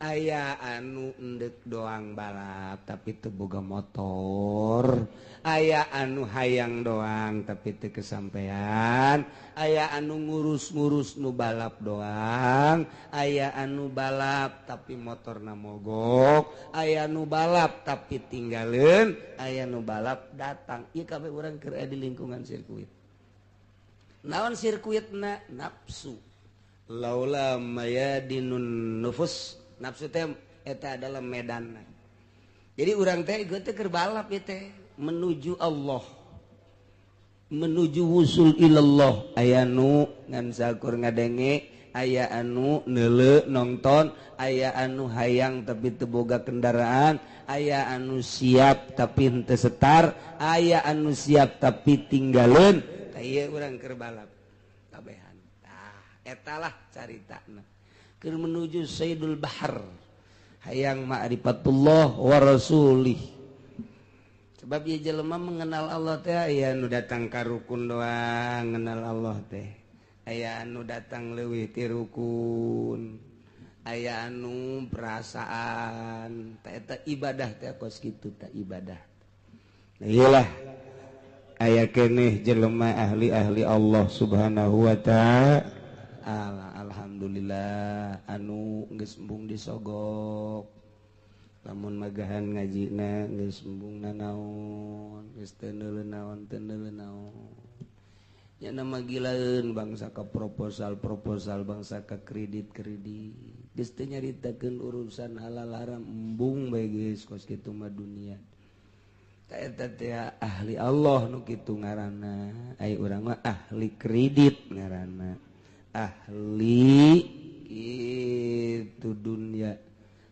A: Aya anu endek doang balap tapi teu boga motor, aya anu hayang doang tapi teu kesampean, aya anu ngurus-ngurus nu balap doang, aya anu balap tapi motorna mogok, aya nu balap tapi tinggaleun, aya nu balap datang. Ieu kabeh urang keur aya di lingkungan sirkuit. Naon sirkuitna? Nafsu. Laula mayadinun nufus. Nafsu teh eta adalah medan. Jadi urang teh ieu teh keur balap ieu teh menuju Allah, menuju wusul ilallah. Aya nu ngan sakur ngadenge, aya anu neuleu nonton, aya anu hayang tapi teu boga kendaraan, aya anu siap tapi henteu setar, aya anu siap tapi tinggaleun. Tah ieu urang keur balap kabehan. Tah eta lah caritana. Keur menuju Sayyidul Bahar, hayang ma'rifatullah wa rasulih. Sebab ieu jelema mengenal Allah teh aya nu datang ka rukun doang ngenal Allah teh, aya anu datang leuwih ti rukun, aya anu perasaan. Tah eta ibadah teh kos kitu tah ibadah. Nah iyalah aya keneh jelema ahli-ahli Allah Subhanahu wa ta'ala. Alhamdulillah anu geus embung disogok, lamun magahan ngajina geus embung nanaon, geus teu neuleuh naon, teu neuleuh naon. Nya nama gilaeun bangsa ka proposal-proposal, bangsa ka kredit-kredit, geus teu nyaritakeun urusan halal haram, embung bae geus kos kitu mah dunia. Tah eta teh ahli Allah nu kitu ngaranna, ai urang mah ahli kredit ngaranna, ahli itu dunia,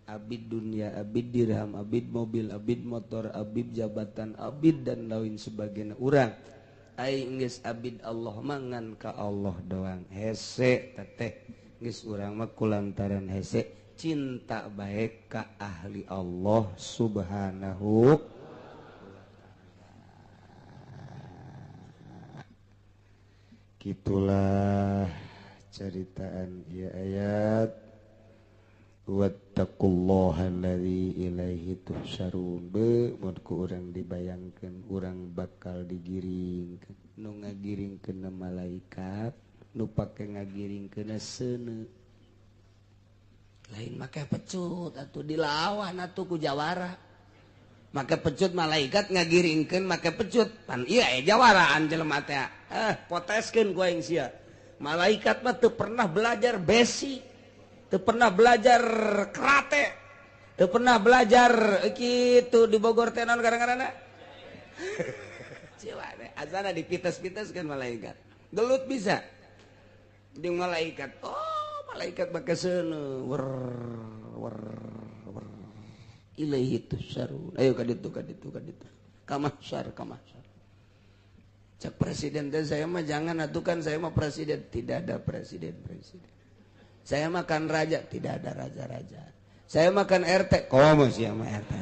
A: abid dunia, abid dirham, abid mobil, abid motor, abid jabatan, abid dan lain sebagainya. Urang ai geus abid Allah mangan ka Allah doang hese teteh geus urang mah kulantaran hese cinta bae ka ahli Allah Subhanahu. Gitulah ceritaan ieu ayat. Wattaqullaha allazi ilaihi tuhsyarun. Mun ku urang dibayangkeun urang bakal digiringkeun, nu ngagiringkeun malaikat, nu pake ngagiringkeun seuneu. Lain make pecut atuh dilawan atuh ku jawara. Make pecut malaikat ngagiringkeun make pecut. Pan ieu aya jawaraan jelema teh. Poteskeun ku aing sia. Malaikat mah teu pernah belajar besi, teu pernah belajar karate, teu pernah belajar kitu di Bogor teh naon gara-garana. Ciwa teh azana dipites-piteskeun malaikat. Gelut bisa. Jeung malaikat. Oh, malaikat make seuneu wer wer wer. Ilaihi tusyarun. Ayo ka ditu ka ditu ka ditu. Ka mahsyar ka mahsyar. Cak presiden teh saya mah jangan atuh kan saya mah presiden, tidak ada presiden-presiden. Saya makan raja, tidak ada raja-raja. Saya makan RT, komo sih sama RT.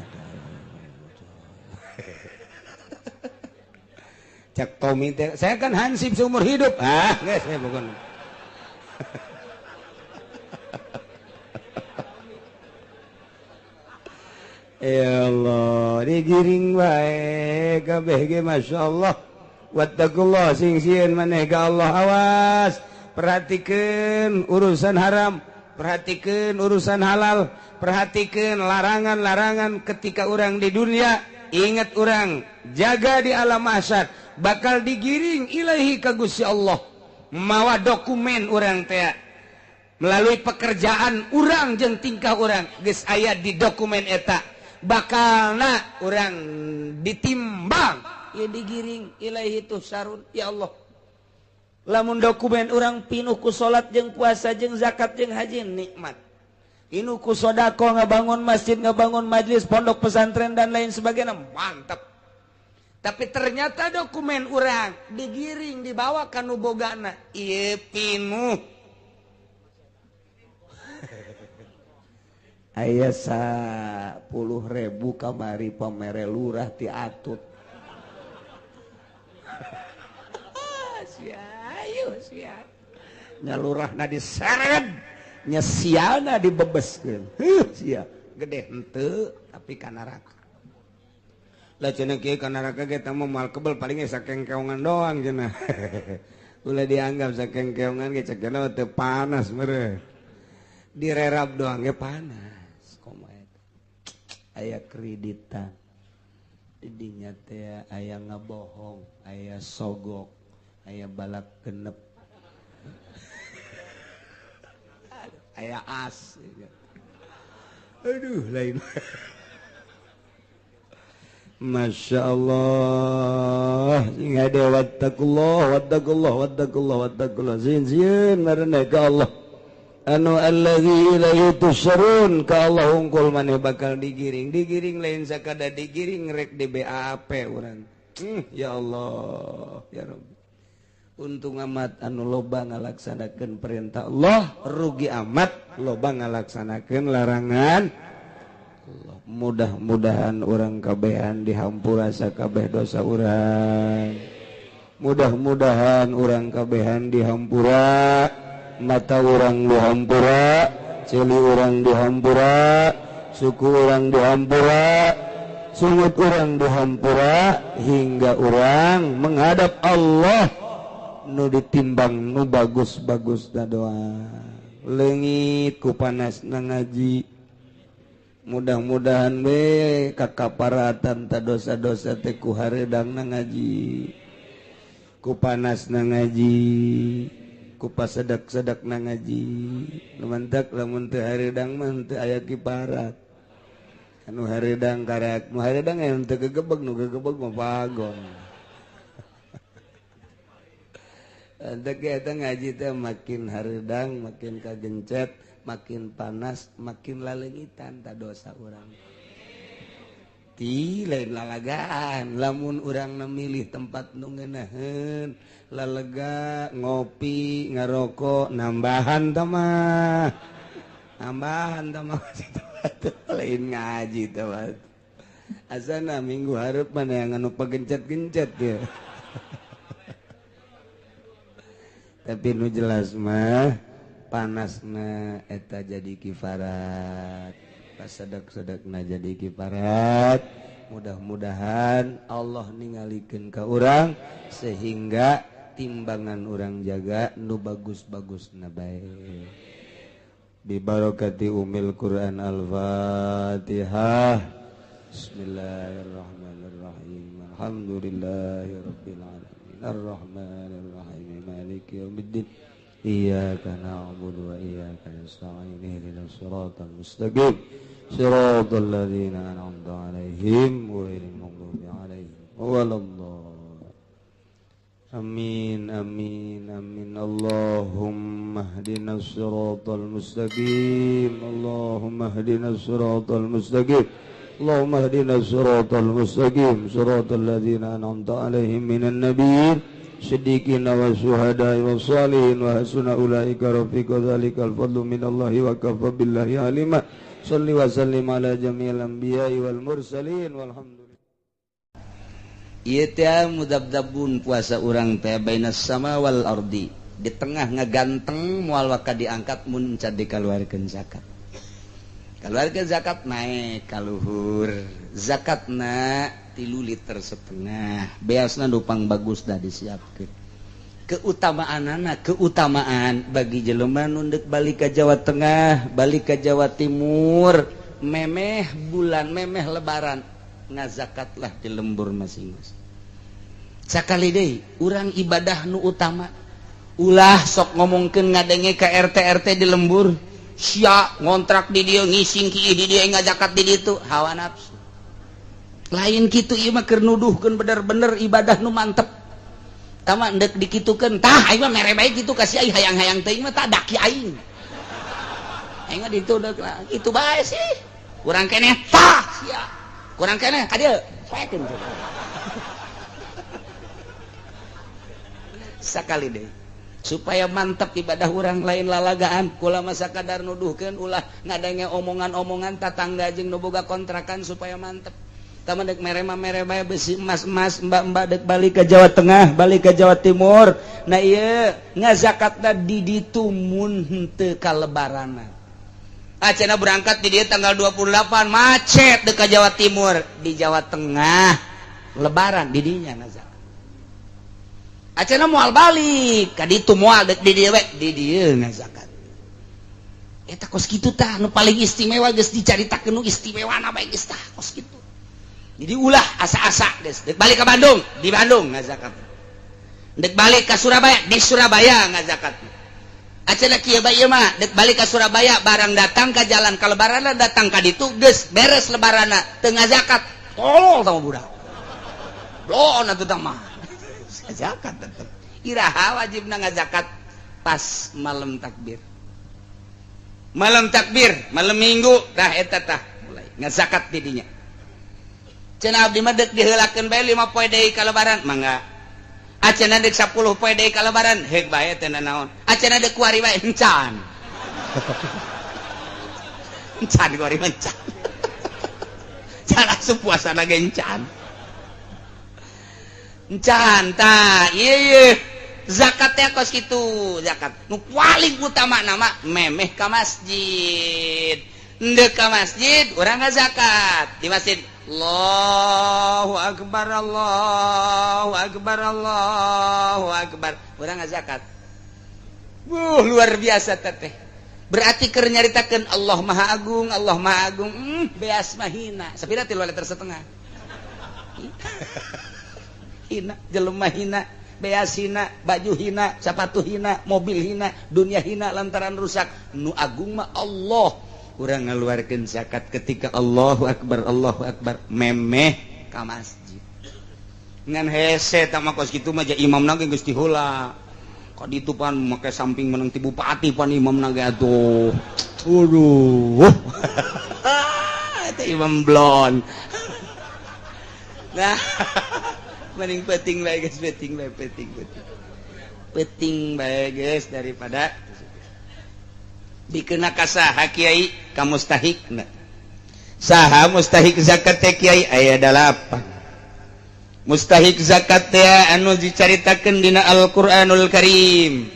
A: Cak Tommy teh, saya kan hansip seumur hidup. Ah, enggak saya bukan. Ya Allah, digiring bae kabeh ge masyaallah. Wattaqullah sing sieun maneh ka Allah, awas. Perhatikeun urusan haram, perhatikeun urusan halal, perhatikeun larangan-larangan ketika urang di dunia. Ingat urang jaga di alam mahsyar, bakal digiring ilahi ka Gusti Allah. Mawa dokumen urang teh melalui pekerjaan urang jeung tingkah urang geus aya di dokumen eta, bakalna urang ditimbang. Ya digiring ilahi tuhsarun. Ya Allah, lamun dokumen urang pinuh ku salat jeung puasa jeung zakat jeung haji nikmat, pinuh ku sedekah ngabangun masjid, ngabangun majlis, pondok pesantren dan lain sebagainya, mantap. Tapi ternyata dokumen urang digiring dibawa ka nu bogana ieu pinuh. Aya 10.000 kamari pamere lurah ti atut. Ayo sia. Nyalurahna diseret. Nya siana dibebeskeun. Heuh sia gede henteu tapi ka neraka. Lah cenah kieu ka neraka ge tah moal kebel paling ge sakengkeongan doang cenah. Ulah dianggap sakengkeongan ge cek cenah teu panas meureun. Direrap doang ge panas. Komo eta. Aya kreditan. Didinya teh aya ngabohong, aya sogok, aya balap genep. Aya as. Aduh lain. Masya Allah. Sing hade wattaqullah wattaqullah wattaqullah wattaqullah. Sieun sieun marene ka Allah. Anu allazi ilaihi tusyrun ka Allah hungkul maneh bakal digiring. Digiring lain sakada digiring rek di BAP urang. Ya Allah, ya Rabbi. Untung amat anu loba ngalaksanakeun perintah Allah, rugi amat loba ngalaksanakeun larangan Allah. Mudah-mudahan urang kabehan dihampura sakabeh dosa urang. Mudah-mudahan urang kabehan dihampura, mata urang dihampura, ceuli urang dihampura, suku urang dihampura, sungut urang dihampura, hingga urang menghadap Allah nu ditimbang nu bagus-bagus da doa. Leungit ku panasna ngaji. Mudah-mudahan we kakaparatan ta dosa-dosa teh ku hareudangna ngaji, ku panasna ngaji, ku pasedak-sedakna ngaji. Nu mantak lamun teu hareudang mah teu aya kiparat. Anu hareudang karak, nu hareudang aya teu gegebeg, nu gegebeg mah bagong. Dek eta ngaji teh makin hareudang, makin kagencet, makin panas, makin laleungitan ta dosa urang. Ti lain lalagaan, lamun urang memilih tempat nu ngeunaheun, lalega ngopi, ngarokok, nambahan tah mah. Nambahan tah mah lain ngaji tah mah. Asana minggu hareup mana yang anu pagencet-gencet ya. Tapi nu jelas mah panasna eta jadi kifarat, pasedak-sedekna jadi kifarat. Mudah-mudahan Allah ningalikeun ka urang sehingga timbangan urang jaga nu bagus-bagusna bae. Bi barakati umil Quran. Al-Fatihah. Bismillahirrahmanirrahim. Alhamdulillahirabbil alamin. Ar-Rahmanir-Rahim. Maliki yaumiddin. Iyyaka na'budu wa iyyaka nasta'in. Ihdinas siratal mustaqim. Siratal ladzina an'amta 'alaihim ghairil maghdubi 'alaihim waladdallin. Amin amin amin. Allahumma ihdinas siratal mustaqim. Allahumma ihdinas siratal mustaqim. Allahumma ihdinas siratal mustaqim. Siratal ladzina an'amta 'alaihim minan nabiyyin siddiqin wa syuhada'i wa shalihin wa hasuna ulaika rafiqa. Dzalikal fadlu minallahi wa kafa billahi alima. Shalli wa sallim ala jami'il anbiya'i wal mursalin walhamdulillah. Ieu teh mudabdabun puasa urang teh bainas sama wal ardi, di tengah ngaganteng moal waka diangkat mun can dikaluarkeun zakat. Kaluarkeun zakat naik ka luhur. Zakatna 3,5 liter. Beasna nu pang bagus dah disiapkeun. Keutamaanana, keutamaan bagi jelema nu deuk balik ka Jawa Tengah, balik ka Jawa Timur, memeh bulan, memeh lebaran, ngazakatlah di lembur masing-masing. Sakali deui urang ibadah nu utama. Ulah sok ngomongkeun ngadenge ka RT RT di lembur, sia ngontrak di dieu ngising kieu di dieu ngazakat di ditu, hawa nafsu. Lain kitu ieu mah keur nuduhkeun bener-bener ibadah nu mantep. Tama ndek dikitukeun, tah aing mah mere bae kitu ka si aing hayang-hayang teuing mah tah daki aing. Aing mah ditu deuk kitu bae sih. Kurang keneh tah sia. Kurang keneh ka dieu poekeun. Sakali deui supaya mantep ibadah urang lain lalagaan, kula masa kadar nuduhkeun ulah ngadenge omongan-omongan tatangga jeung nu boga kontrakan supaya mantep. Tama dek mere mah mere bae, besi emas emas. Mbak-mbak dek balik ke Jawa Tengah, balik ke Jawa Timur. Nah, iya, ngazakatna di ditu mun henteu kalebaranan. Acana berangkat di dia tanggal 28, macet dek ke Jawa Timur, di Jawa Tengah lebaran, di dinya ngazakat. Acana moal balik ka ditu, moal, dek di dieu we, di dieu ngazakat. Eta kos kitu tah nu paling istimewa. Geus dicaritakeun nu istimewa na bae geus tah kos kitu. Jadi ulah asa-asa. Geus dek balik ke Bandung, di Bandung ngazakat. Dek balik ke Surabaya, di Surabaya ngazakat. Acana kieu bae ieu mah, dek balik ke Surabaya, barang datang ke jalan ka lebaran, datang ka ditu, geus beres lebaranna, teu ngazakat, tolol tah budak. Bloon atuh tah mah. Zakat tetep. Iraha wajibna ngazakat? Pas malam takbir. Malam takbir, malam Minggu tah, eta tah mulai ngazakat di dinya. Cenah abdi mah dek diheulakeun bae 5 poe deui ka lebaran, mangga. Acana dek 10 poe deui ka lebaran, heuk bae, teu naon. Acana dek kuari bae, encan. Encan kuari mah encan. Can asup puasa ge encan. Encan tah, ieu ieu zakat teh kos kitu. Zakat nu paling utama nama memeh ka masjid. Ndek ka masjid urang ngazakat di masjid. Allahu akbar, Allahu akbar, Allahu akbar, urang ngazakat. Wuh, luar biasa teteh. Berarti keur nyaritakeun Allah Maha Agung, Allah Maha Agung. Beas mah hina. Sapira? 3,5 liter. Hina, jelema hina, beas hina, baju hina, sepatu hina, mobil hina, dunia hina lantaran rusak. Nu agung mah Allah. Urang ngaluarkeun zakat ketika Allahu akbar, Allahu akbar, memeh ka masjid. Ngan hese tah mah kos kitu mah, imam ge geus diheula. Ka ditu pan make samping menang ti bupati pan imam ge atuh. Waduh. Eta imam blon. Nah, mending penting bae guys, penting bae, penting, penting. Penting bae guys, daripada dikena ka saha, Kiai? Ka mustahik. Saha mustahik zakat teh, Kiai? Aya dalapan mustahik zakat teh anu dicaritakeun dina Al-Qur'anul Karim.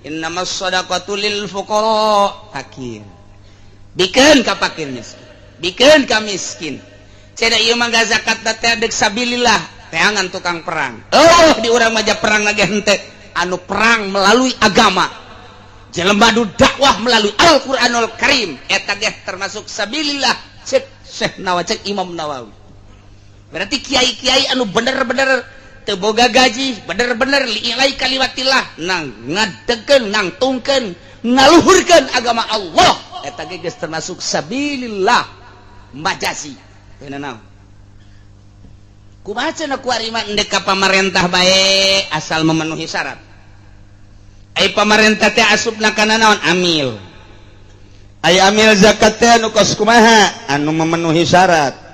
A: Innamas shadaqatu lil fuqara, fakir. Bikeun ka fakir miskin, bikeun ka miskin. Cenah ieu mah zakat teh dek sabilillah, teangan tukang perang. Oh, di urang mah perang lagi henteu, anu perang melalui agama, jelema nu dakwah melalui Al-Qur'anul Karim, eta ge termasuk sabilillah, cek Syekh Nawawi, cek Imam Nawawi. Berarti kiai-kiai anu bener-bener teu boga gaji, bener-bener li'ilai kalimatillah, nang ngadegeun, nangtungkeun, ngaluhurkeun agama Allah, eta ge geus termasuk sabilillah majazi. Teu naon? Kumaha cenah kuari mah, endek ka pamarentah bae asal memenuhi syarat. Ai pamarentah teh asupna kana naon? Amil. Ai amil zakat teh anu kos kumaha? Anu memenuhi syarat.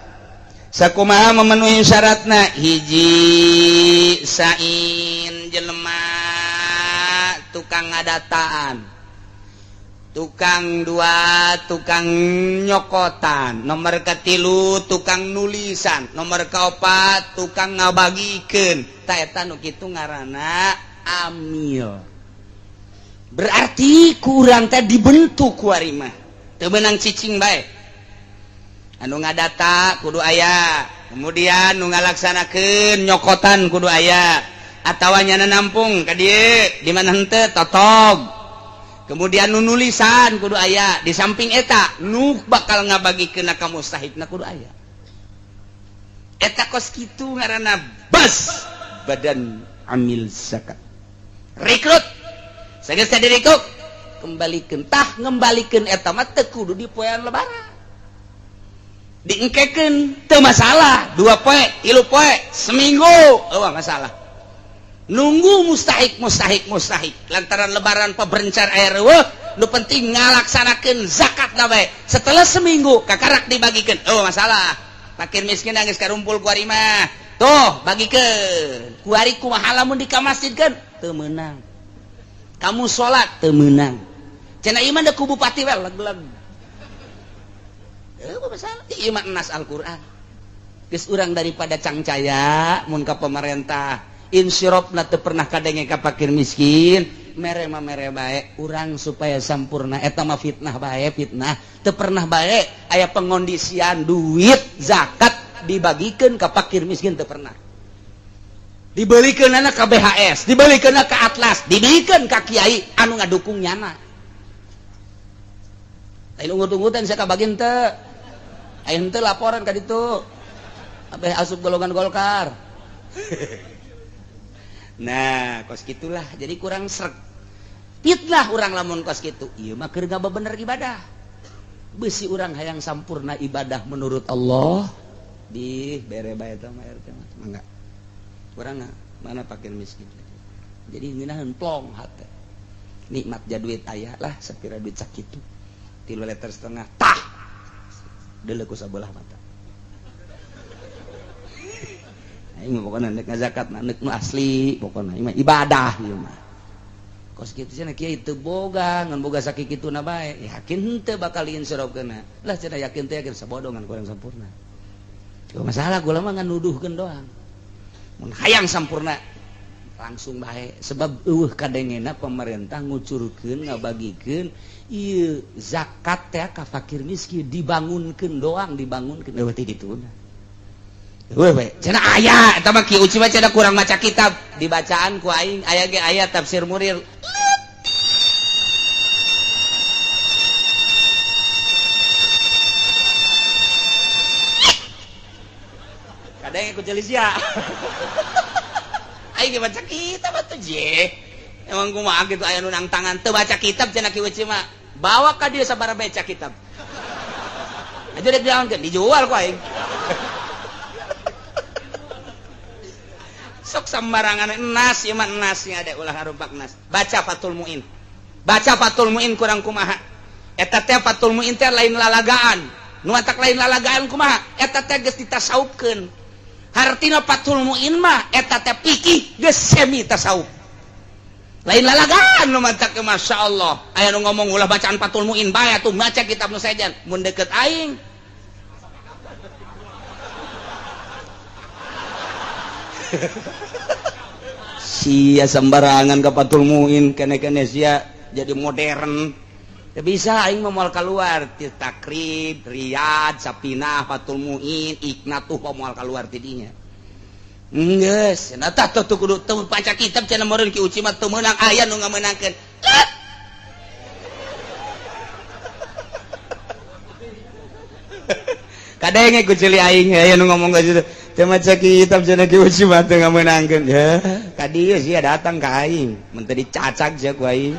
A: Sakumaha memenuhi syaratna? Hiji, sain jelema tukang ngadataan, tukang dua tukang nyokotan, nomor katilu tukang nulisan, nomor kaopat tukang ngabagikeun. Ta eta nu kitu ngaranna amil. Berarti kurang teh dibentuk kuari mah teu meunang cicing bae. Anu ngadata kudu aya, kemudian nu ngalaksanakeun nyokotan kudu aya, atawa nyana nampung ka dieu di mana henteu totog, kemudian nu nulisan kudu aya, di samping eta nu bakal ngabagikeun ka mustahikna kudu aya. Eta kos kitu ngaranna bas badan amil zakat. Rekrut, sageus direkrut, kembalikan tah. Ngembalikan eta mah teu kudu di poean lebaran, diengkekeun teu masalah, 2 poe, 3 poe, seminggu euweuh masalah. Nunggu mustahik, mustahik, mustahik, lantaran lebaran peberencar air euweuh, nu penting ngalaksanakeun zakat na bae. Setelah seminggu kakarak dibagikan, oh masalah. Fakir miskin geus karumpul kuari mah, tuh bagikeun kuari. Kumaha lamun di ka masjid kan teu meunang, kamu salat teu meunang. Cenah ieu mah da ku bupati we leg-leg. Masalah ieu mah nas Al-Qur'an. Geus urang daripada cangcaya mun ka pemerintah insirofna teu pernah kadenge ka fakir miskin, mere mah mere bae urang supaya sampurna eta mah fitnah bae, fitnah teu pernah bae aya pengondisian duit zakat dibagikeun ka fakir miskin, teu pernah. Dibelikeun ka BHS, dibelikeun ka Atlas, dibelikeun ka kiai anu ngadukung nyana. Lain ungut-ungutan sia kabagian teu. Aya henteu laporan ka ditu. Abeh asup golongan Golkar. Nah, kos gitulah jadi kurang sreg. Fitnah urang lamun kos kitu. Ieu mah keur bener ibadah. Besi urang hayang sampurna ibadah menurut Allah di bere bae eta mah RT mah. Mangga. Urang mana fakir miskin. Jadi ngeunaheun plong hate. Nikmat ja duit aya lah sapira duit sakitu. 3,5 liter tah. Deuleu ku sabelah mata. Aing mah pokona nek ngazakat nek nu asli pokona ieu mah ibadah ieu mah. Kos kitu cenah kiai teu boga ngan boga sakituna bae, yakin henteu bakal diinsyarofkeunna. Lah cenah yakin teh yakin sabodongan kurang sampurna. Cuma masalah gula mah ngan nuduhkeun doang. Mun hayang sampurna langsung bae sebab eueuh kadengena pemerintah ngucurkeun ngabagikeun ieu zakat teh ka fakir miskin dibangunkeun doang, dibangunkeun eueuh ti dituna. Weh, weh, cenah aya eta mah Ki Uci mah cenah kurang maca kitab, dibacaan ku aing aya ge aya tafsir Munir. Kadang ku ceuli sia. Aing ge baca kitab atuh je. Emang kumaha kitu aya nu nang tangan teu baca kitab cenah Ki Uci mah. Bawa ka dieu sabaraha baca kitab. Aja rek diaonkeun dijual ku aing. Sok sembarangan enas ieu mah enasnya ada ulah harupak nas. Baca Fathul Muin. Baca Fathul Muin kurang kumaha. Eta teh Fathul Muin teh lain lalagaan. Nu matak lain lalagaan kumaha? Eta teh geus ditasaupkeun. Hartina Fathul Muin mah eta teh fikih geus semi tasawuf. Lain lalagaan nu matak masyaallah. Aya nu ngomong ulah bacaan Fathul Muin bae atuh maca kitab nu sejen. Mun deket aing sia sembarangan ke Fathul Muin kene-kene sia jadi modern. Ya bisa aing mah moal keluar ti Takrib, Riyad, Sapinah, Fathul Muin, Iknatuh moal keluar ti dinya. Geus, cenah tah tuh kudu teu baca kitab cenah meureun Ki Uci mah teu meunang aya nu ngamenangkeun. Kadenge ku ceuli aing aya nu ngomong ka situ. Teu maca kitab cenah Ki Uci mah teu ngamenangkeun. Ya, ka dieu sia datang ka aing, mun teu dicacag sia ku aing.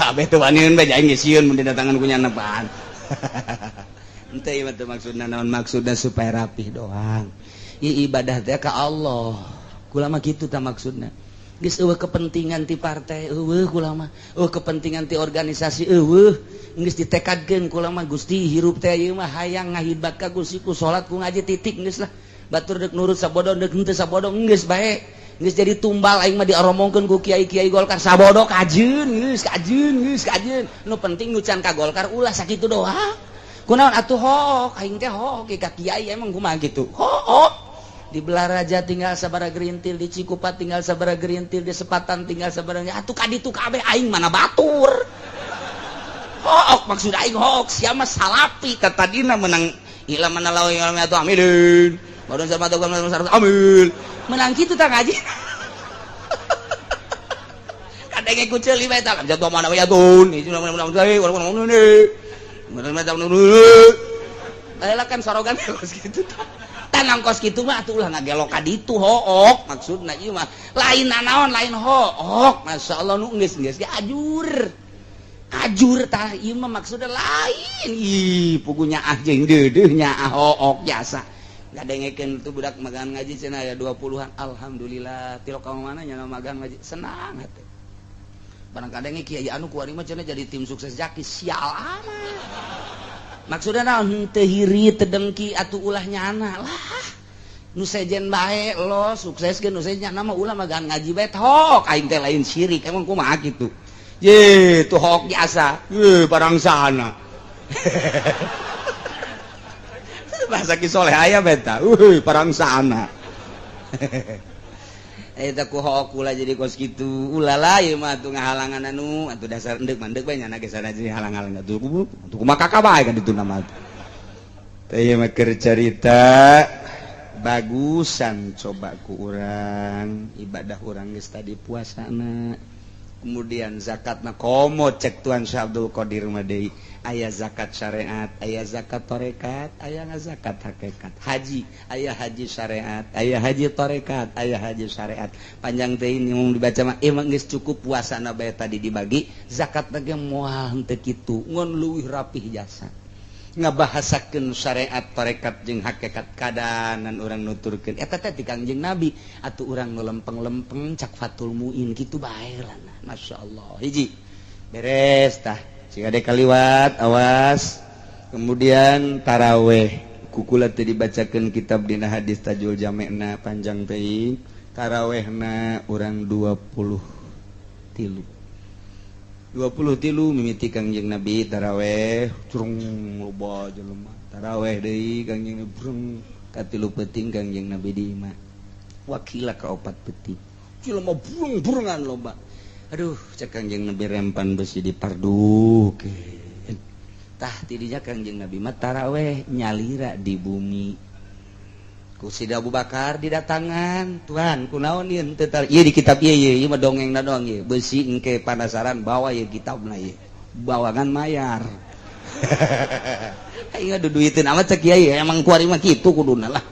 A: Abeh teu waniun bae aing geus sieun mun didatangan ku nyanepaan. Henteu ieu mah teu maksudna naon, maksudna supaya rapih doang. Ieu ibadah teh ka Allah. Kula mah kitu tah maksudna. Geus eueuh kepentingan ti partai eueuh kula mah, eueuh kepentingan ti organisasi eueuh. Geus ditekadkeun kula mah Gusti hirup teh ieu mah hayang ngahidmat ka Gusti ku salat ku ngaji titik geus lah. Batur deuk nurut sabodo deuk henteu sabodo geus bae. Geus jadi tumbal aing mah dioromongkeun ku kiai-kiai Golkar sabodo kajeun geus kajeun geus kajeun. Nu penting nu can ka Golkar ulah sakitu doang. Kunaon atuh hook aing teh hook ka kiai emang kumaha kitu. Hook. Di Belaraja tinggal sabara gerintil, di Cikupa tinggal sabara gerintil, di Sepatan tinggal sabara atuh ka ditu kabeh aing mana batur. Hook maksud aing hook sia mah salapi ka tadina menang ila mana lawan atuh amilin. Baru sama tuh amil. Menang kitu tah ngaji. Kadenge ku ceuli bae tah jatuh mana we atun. Bae kan sorogan kos kitu tah. Tanang kos kitu mah atuh ulah ngagelok ka ditu hook maksudna ieu mah lain nanaon lain hook. Masyaallah nu geus geus ge ajur. Ajur tah ieu mah maksudna lain. Ih puguh nyaah jeung deudeuh nyaah hook jasa. Ngadengekeun tuh budak magang ngaji cenah aya 20-an. Alhamdulillah ti lokal mana nya magang ngaji senang hate. Barang kadenge kiai anu kuari mah cenah jadi tim sukses Jaki sial amat. Maksudna naon henteu hiri teu dengki atuh ulah nyana lah. Nu sejen bae lo sukses ge nu sejen nyana mah ulah magang ngaji bae hook aing teh lain syirik emang kumaha kitu. Ye tuh hook jasa. Ye barang sana. Bahasa Ki Soleh aya beta. Uhuy, parangsana. Eta ku kula jadi kos kitu. Ulala ieu mah atuh ngahalangan anu atuh dasar endek mandek bae nyana ge sana jadi halang-halang atuh atuh kumaha kakak bae kan ditu nama. Teh ieu mah keur carita bagusan coba ku urang ibadah urang geus tadi puasana. Kemudian zakatna komo cek Tuan Syekh Abdul Qadir mah deui aya zakat syariat, aya zakat tarekat, aya zakat hakikat. Haji, aya haji syariat, aya haji tarekat, aya haji syariat. Panjang teh ini mau dibaca mah emang geus cukup puasana bae tadi dibagi, zakat ge moal henteu kitu, ngon leuwih rapih jasa. Ngabahasakeun syariat tarekat jeung hakikat kadanan urang nuturkeun eta teh ti Kangjeng Nabi atuh urang nu lempeng-lempeng cak Fatul Muin kitu bae lah. Masya Allah, hiji beres tah jika ada kaliwat awas. Kemudian taraweh kukula teh dibacakeun kitab dina hadis Tajul Jamena panjang teuing. Tarawehna urang 20 tilu 20 tilu mimiti Kangjeng Nabi taraweh curung loba jelema taraweh deui Kangjeng Nabi brung katilu peuting Kangjeng Nabi di imah wakila ka opat peuting jelema burung-burungan loba. Aduh, cek Kangjeng Nabi rempan besi dipardukeun. Tah tidinya Kangjeng Nabi mah taraweh nyalira di bumi ku Sida Abu Bakar didatangan, "Tuhan, kunaon ieu teu ieu di kitab ieu ieu ieu mah dongengna doang ieu besi engke panasaran bawa ieu kitabna ieu bawangan mayar." Aing duduiteun amat cek kiai emang kuari mah kitu kuduna lah.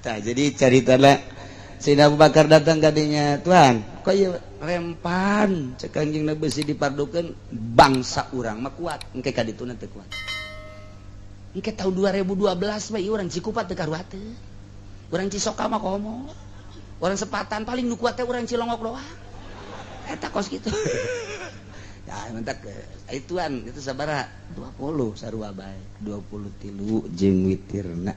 A: Tah jadi caritana Sayyidina Abu Bakar datang kadinya, "Tuhan, kok ieu rempan?" Cek Kangjeng Nabi besi dipardukeun bangsa urang mah kuat engke ka dituna teu kuat. Engke tahun 2012 mah ieu urang Cikupa teu karuateun. Urang Cisoka mah komo. Urang Sepatan paling nu kuat teh urang Cilongok doang. Eta kos kitu. Ya mentak ituan itu sabaraha 20 sarua bae 23 jeung witirna.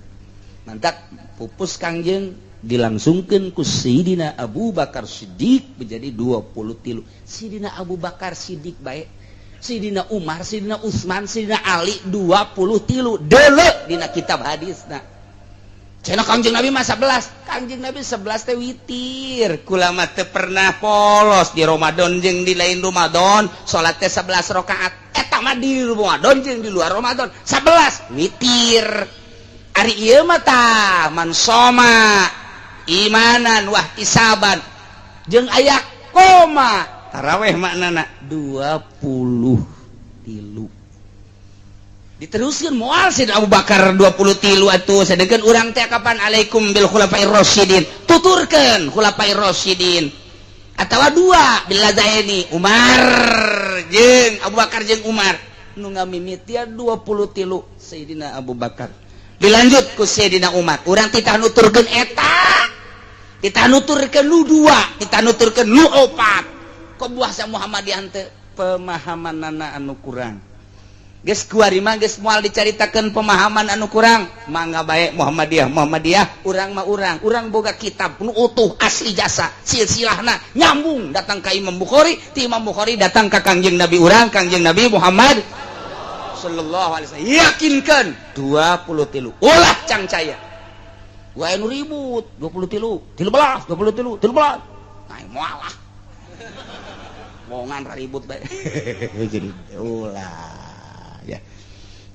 A: Mantak pupus Kangjeng dilangsungkeun ku Sayyidina Abu Bakar Siddiq menjadi 23. Sayyidina Abu Bakar Siddiq bae, Sayyidina Umar, Sayyidina Utsman, Sayyidina Ali 23 deuleu dina kitab hadisna. Cenah Kangjeng Nabi mah 11. Kangjeng Nabi 11 teh witir. Kula mah teu pernah polos di Ramadan jeung di lain Ramadan salat teh 11 rakaat. Eta mah di Ramadan jeung di luar Ramadan 11 witir. Ari ieu mah tah man soma imanan wahtisaban jeung aya koma taraweh maknana 23 diteruskan moal Sayyidina Abu Bakar 23 atuh sedengkeun urang teh kapan alaikum bil khulafair rasyidin tuturkeun khulafair rasyidin atawa dua billazaini Umar jeung Abu Bakar jeung Umar nu ngamimitian 23 Sayyidina Abu Bakar dilanjut ku Sayyidina Umar. Urang titah nuturkeun eta titah nuturkeun nu dua titah nuturkeun nu opat kok buah sa Muhammadiyah teh pemahamanana anu kurang. Geus kuari mah geus moal dicaritakeun pemahaman anu kurang mangga bae Muhammadiyah Muhammadiyah urang mah urang urang boga kitab nu utuh asli jasa silsilahna nyambung datang ka Imam Bukhari ti Imam Bukhari datang ka Kangjeng Nabi urang Kangjeng Nabi Muhammad sallallahu alaihi wasallam. Yakinkan 23 ulah cangcaya wae nu ribut 23 13 23 13 nah moal lah wongan ribut bae jadi ulah ya.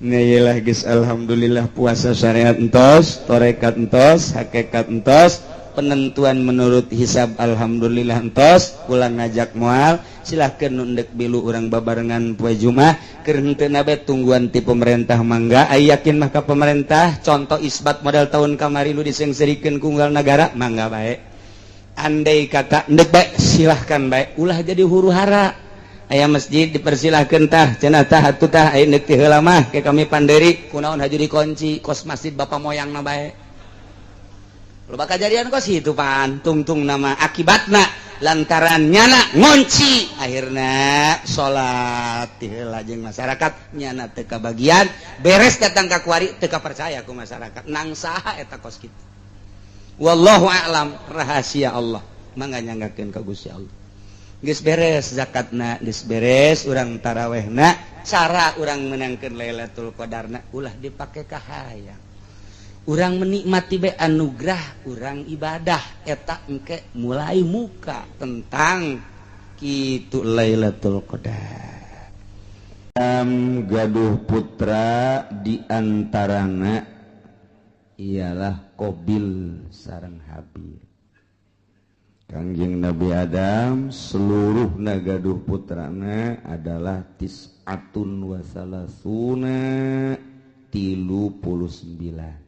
A: Nah, geus alhamdulillah puasa syariat entos, torekat entos, hakikat entos, penentuan menurut hisab alhamdulillah entos, pulang ngajak moal, silahkan nundek bilu urang babarengan poe Jumat, keur henteu bae tungguan ti pemerintah mangga, ai yakin mah ka pemerintah, contoh isbat model tahun kamari nu disengserikeun ku unggal nagara, mangga bae. Andai kata ndek bae silahkan bae, ulah jadi huru hara. Aya masjid dipersilahkan tah cenah tah atuh tah aya neuk ti heula mah ke kami panderi kunaon haju dikunci kos masjid bapak moyangna bae. Loba kajadian kos itu pan tungtung nama akibatna lantaran nyana ngunci akhirna salat ti heula jeung masyarakat nyana teu kabagian beres datang ka kuari teu kapercaya ku masyarakat nang saha eta kos kitu. Wallahu a'lam, rahasia Allah mangga nyanggakeun ka Gusti Allah. Geus beres zakatna, geus beres urang tarawehna, cara urang menangkeun Lailatul Qadarna ulah dipake kahayang. Urang menikmati be anugerah urang ibadah eta engke mulai muka tentang kitu Lailatul Qadar. Gaduh putra diantarana ialah Qabil sareng Habil. Kangjeng Nabi Adam seluruh nagaduh putrana adalah tis'atun wasalasuna 39.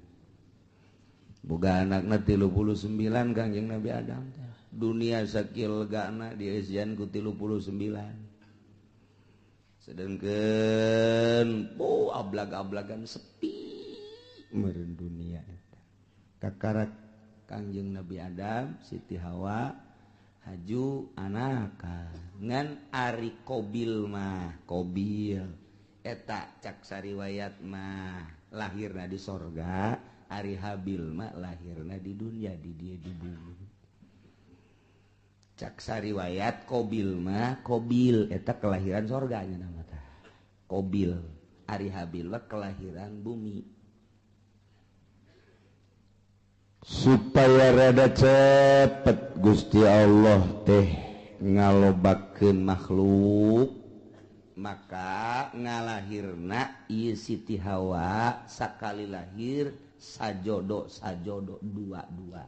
A: Boga anakna 39 Kangjeng Nabi Adam. Dunia sakieu legana dieusian ku 39. Sedangkan oh ablag-ablagan sepi meureun dunia eta. Kakarak Kangjeng Nabi Adam, Siti Hawa haju anaka ngan ari Qabil mah, Qabil eta cak sariwayat mah lahirna di sorga, ari Habil mah lahirna di dunia, di dia di bumi. Cak sariwayat Qabil mah, Qabil eta kelahiran sorganya nama tah. Qabil, ari Habil mah kelahiran bumi. Supaya rada cepet Gusti Allah teh ngalobakeun makhluk, maka ngalahirna ieu Siti Hawa sakali lahir sajodo sajodo dua-dua,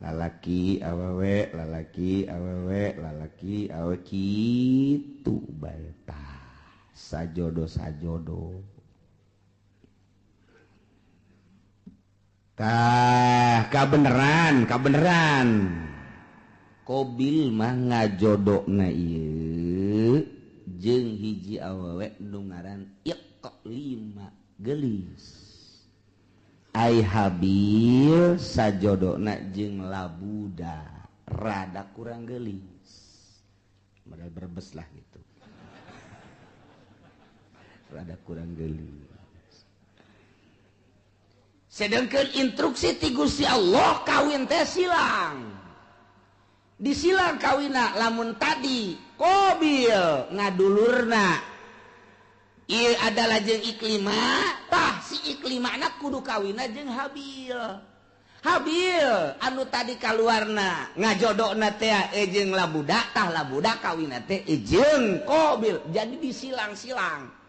A: lalaki awewe, lalaki awewe, lalaki awewe, kitu bae tah sajodo sajodo. Tah kabeneran kabeneran Qabil mah ngajodona ieu jeung hiji awewe nu ngaran Iqlima geulis. Ai Habil sajodona jeung Labuda rada kurang geulis. Modal berbes lah gitu. Rada kurang geulis. Sedangkan instruksi ti Gusti Allah kawin teh silang. Disilang kawina lamun tadi Qabil ngadulurna ieu adalah jeung Iklima, tah si Iklimana kudu kawina jeung Habil. Habil anu tadi kaluarna ngajodona teh jeung Labuda, tah Labuda kawina teh jeung Qabil. Jadi disilang-silang.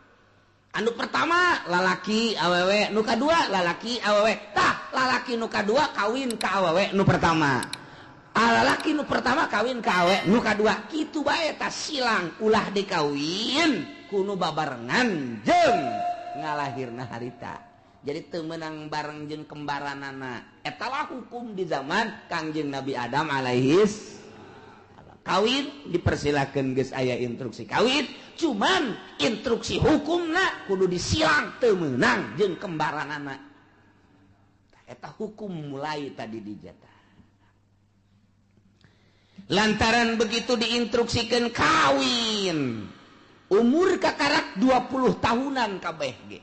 A: Anu pertama lalaki awewe, nu kadua lalaki awewe, tah lalaki nu kadua kawin ka awewe nu pertama, lalaki nu pertama kawin ka awewe nu kadua, kitu bae tah silang ulah dikawin kuno babarengan jeung ngalahirna harita. Jadi teu meunang bareng jeung kembaranana. Eta lah hukum di zaman Kangjeng Nabi Adam alaihis. Kawin dipersilakan geus aya instruksi kawin, cuman instruksi hukumna kudu disilang teu meunang jeung kembaranana. Eta hukum mulai tadi dijatah. Lantaran begitu diinstruksikan kawin, umur kakarak 20 tahunan kabeh ge.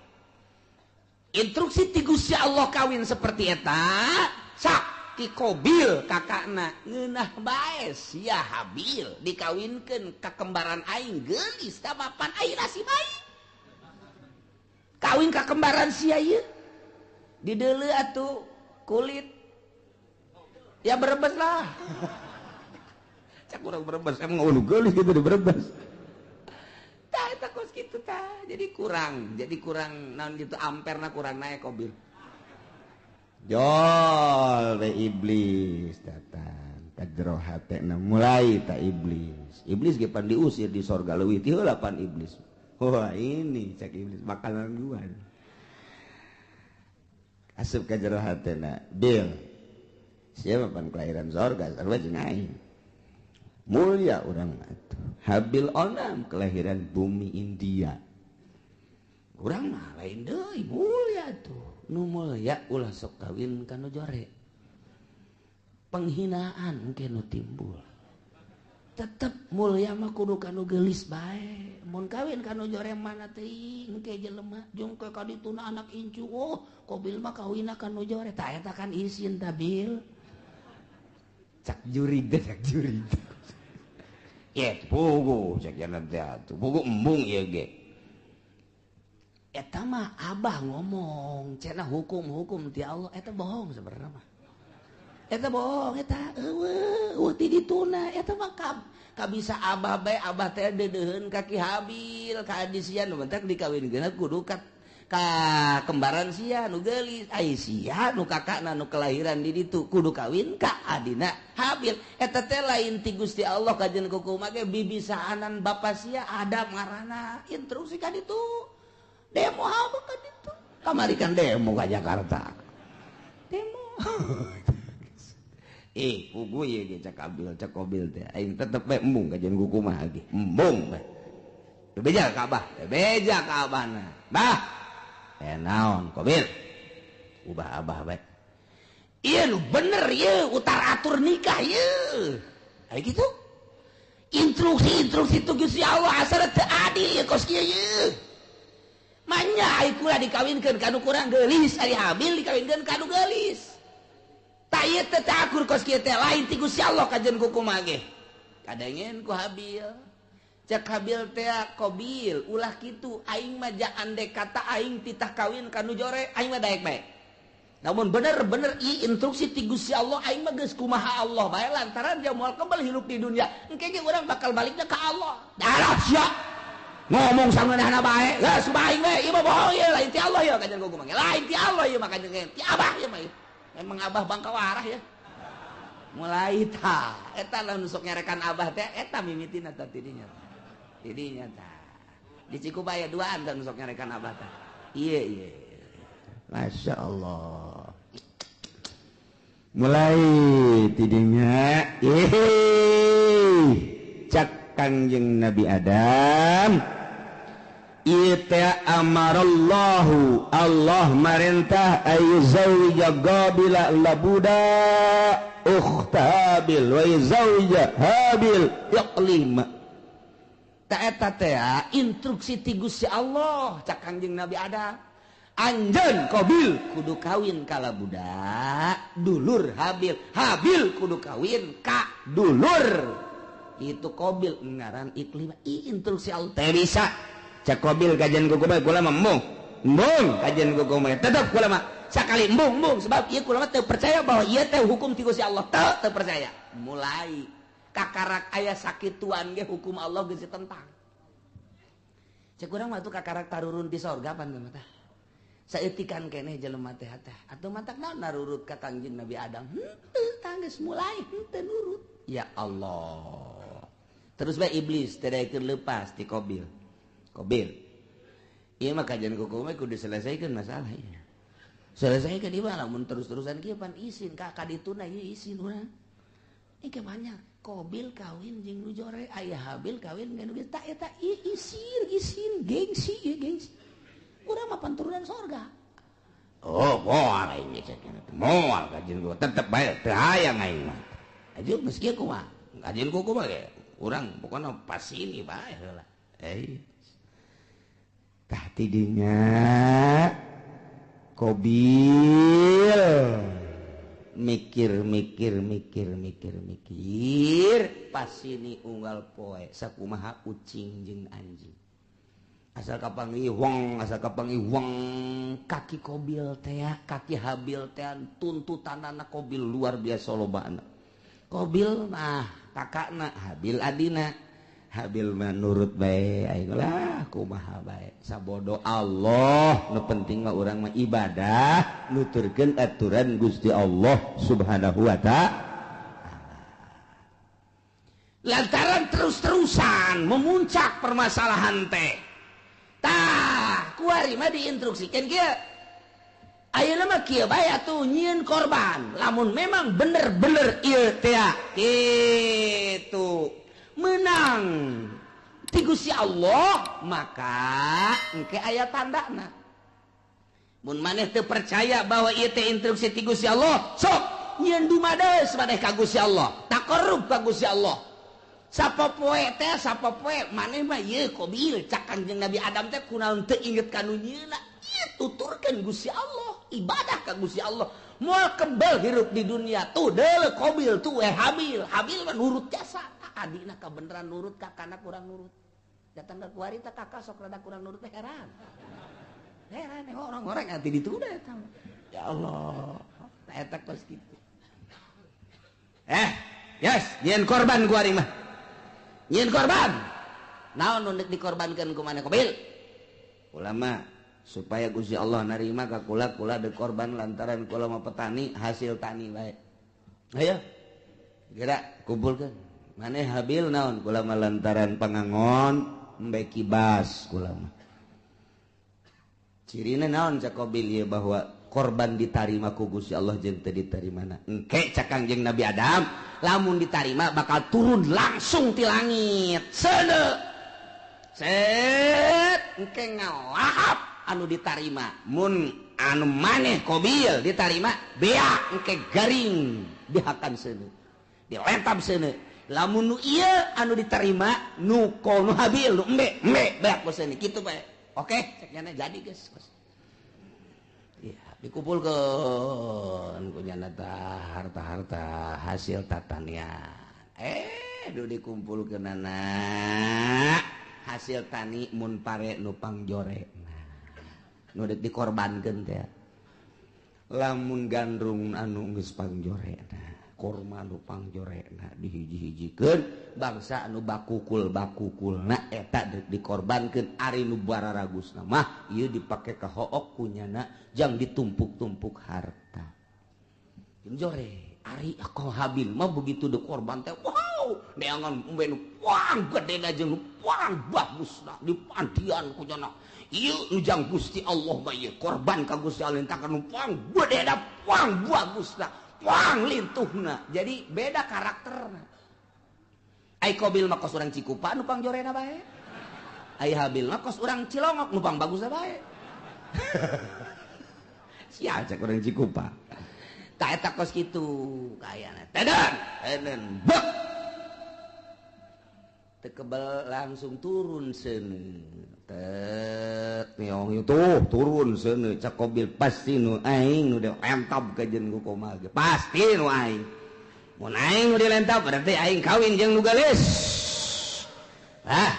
A: Instruksi ti Gusti Allah kawin seperti eta, sak ti Qabil kakakna ngeunah bae sia Habil dikawinkeun ka kembaran aing geulis da mapan aing nasib aing. Kawin ka kembaran sia ieu dideuleu atuh kulit ya berebes lah. Cak urang berebes emang ulu geulis gitu di berebes. Tah eta kos kitu tah. Jadi kurang naon gitu amperna kurang naik Qabil. Jol we iblis datang ka jero hatena mulai ta iblis. Iblis ge pan diusir di sorga leuwih ti heula pan iblis. Wah ini cek iblis makanan gua. Asup ka jero hatena, Bil. Siapa pan kelahiran sorga sarua jeung aing. Mulia urang atuh. Habil onam kelahiran bumi India. Urang mah lain deui mulia tuh. Nu mulia ulah sok kawin ka nu jore. Penghinaan engke nu timbul. Tetep mulia mah kudu ka nu geulis bae. Mun kawin ka nu jore mana teuing engke jelema jeung ke ka dituna anak incu. Oh, Qabil mah kawinna ka nu jore. Tah eta kan isin tabil. Cak jurig teh cak jurig. Ye pugu cek cenah teh atuh pugu embung ieu ge. Eta mah abah ngomong cenah hukum-hukum ti Allah eta bohong sebenarnya mah. Eta bohong eta eueuh ti dituna eta mah kabisa abah bae abah teh deudeuheun ka Ki Habil ka adi sia nu bentak dikawinkeun kudu ka kembaran sia nu geulis ai sia nu kakakna nu kelahiran di ditu kudu kawin ka adina Habil eta teh lain ti Gusti Allah kajen kukumaha ge bibisaanan bapa sia Adam ngaranna instruksi ka ditu demo apa ka ditu kamari kan demo ka Jakarta demo. Pugu ieu ge cak Abil cak Qabil teh aing tetep bae embung kajian kukumaha ge embung bae teu beja ka abah teu beja ka abahna bah naon Qabil ubah abah bae ieu nu bener ieu utar atur nikah ieu aya kitu instruksi-instruksi tu Gusti Allah asal teu adil ieu kos kieu ieu manya ai kula dikawinkeun ka nu kurang geulis ari Habil dikawinkeun ka nu geulis tak ieu teh akur kos kieu teh lain ti Gusti Allah kajen kukumaha ge kadengen ku Habil cek Habil teh Qabil ulah kitu aing mah andek kata aing titah kawin ka nu jore aing mah daek bae namun bener-bener ieu instruksi ti Gusti Allah aing mah geus kumaha Allah bae lantaran dia moal kembali hirup di dunia engke ge urang bakal balikna ka Allah darah sia ngomong sangeunahna bae geus aing we ieu mah bohong ieu lain ti Allah ieu kajen kukumaha lain ti Allah ieu mah kajen ti abah ieu mah. Emang abah bangka warah ya. Mulai ta eta lah nusuk nyarekan abah teh eta mimitina tah tidinya. Tidinya tah. Di Cikubaya duaan tah nusuk nyarekan abah tah. Iya iya. Masya Allah. Mulai tidinya ih cak Kangjeng Nabi Adam ita amarallahu Allah marintah ayu zawija Qabila labuda ukhta Habil wa zawija Habil Iqlima ta eta teh instruksi ti Gusti Allah cak Kangjeng Nabi Adam anjeun Qabil kudu kawin ka labuda dulur Habil Habil kudu kawin ka dulur itu Qabil ngaran Iqlima instruksi Allah teh bisa cak Qabil kajian kuku bae kula mah embung embung kajian kuku bae tetep kula mah sakali embung embung sebab ieu kula mah teu percaya bahwa ieu teh hukum ti Gusti Allah teu percaya mulai kakarak aya sakituan ge hukum Allah geus ditentang cek urang mah tuh kakarak tarurun di sorga pan mah tah saeutikan keneh jelema teh teh atuh matak naon narurut ka Kangjeng Nabi Adam henteu tah geus mulai henteu nurut ya Allah terus bae iblis teu daekeun leupas ti Qabil Qabil ieu mah kajian kuku mah kudu diselesaikan masalah ieu. Selesaikan ieu mah lamun terus-terusan kieu pan isin ka kadituna ieu isin urang. Ieu banyak Qabil kawin jeung nu jore aya Habil kawin jeung nu geus ta eta ieu isin isin gengsi ieu gengsi. Urang mah panturunan sorga. Oh, moal aing geus moal kajian kuku tetep bae teu hayang aing mah. Aju geus kieu kumaha? Kajian kuku mah ge urang pokona pas ini bae heula. Tah tidinya Qabil mikir mikir mikir mikir mikir pas ini unggal poe sakumaha ucing jeung anjing asal kapanggih wong asal kapanggih wong kaki Qabil teh kaki Habil teh tuntutanana Qabil luar biasa lobana Qabil mah kakakna Habil adina Habil mah nurut bae aing lah kumaha bae sabodo Allah nu penting mah urang mah ibadah nuturkeun aturan Gusti Allah Subhanahu wa ta'ala lantaran terus-terusan memuncak permasalahan teh tah kuari mah diinstruksikeun kieu ayeuna mah kieu bae atuh nyieun korban lamun memang bener-bener ieu teh kitu menang ti Gusti Allah maka engke aya tandana mun maneh teu percaya bahwa ieu teh instruksi ti Gusti Allah sok nyieun dumades maneh ka Gusti Allah taqarrub ka Gusti Allah sapopoe teh sapopoe maneh mah ieu Qabil cak Kangjeng Nabi Adam teh kunaon teu inget ka nu nyieunna ieu tuturkeun Gusti Allah ibadah ka Gusti Allah moal kebel hirup di dunia tuh deuleu Qabil tuh Habil Habil mah nurut jasa Adina kabeneran nurut, kakana kurang nurut. Datang ke kuari teh kakak sok rada kurang nurut teh heran. Heran orang-orang nanti ditunda eta. Ya Allah, eta kos kitu. Yes, nyieun korban kuari mah. Nyieun korban. Naon nu deuk dikorbankeun ku maneh Kobil? Ulama supaya Gusti Allah narima ka kula, kula deuk korban lantaran kula mah petani, hasil tani bae. Ayo. Geura kumpulkeun. Maneh Habil naon? Kula mah lantaran pangangon embe kibas kula mah. Cirina naon cak Kobil ieu bahwa korban ditarima ku Gusti Allah jeung teu ditarimana. Engke cak Kangjeng Nabi Adam, lamun ditarima bakal turun langsung ti langit. Seuneu. Set engke ngalahap anu ditarima. Mun anu maneh Kobil ditarima beak engke garing dihakan seuneu. Dilentab seuneu. Lamun nu ieu anu diterima nu nu Habil nu embe embe beak ku seuneu kitu bae. Oke, cek nyana jadi geus. Ya, dikumpulkeun ku nyana tah harta-harta hasil tatanian. Duh dikumpulkeunana hasil tani mun pare nu pangjore. Nu deuk dikorbankeun teh. Lamun gandrung anu geus pangjorena, korma nu pangjorena dihiji-hijikeun bangsa anu bakukul-bakukulna eta deuk dikorbankeun. Ari nu bararagusna mah ieu dipake ka hook ku nyana jang ditumpuk-tumpuk harta. Jore ari ako Habil mah begitu dikorban teh wow neangan embe nu puang gedena jeung nu puang bagusna dipandian ku nyana. Ieu nu jang Gusti Allah mah ieu korban ka Gusti Allah takan nu puang gedena puang bagusna puang lintuhna. Jadi beda karakterna. Ai Kobil mah kos urang Cikupa nu pangjorena bae. Ai Habil mah kos urang Cilongok nu pangbagusna bae. Sia cek urang Cikupa. Tah eta kos kitu kayana. Teden, teden bek. Teu kebel langsung turun seuneu. Tet niong tuh turun seuneu cak Kobil pasti nu aing nu dilentab ka jeung ku komal ge. Pasti nu aing. Mun aing nu dilentab berarti aing kawin jeung nu geulis. Ah,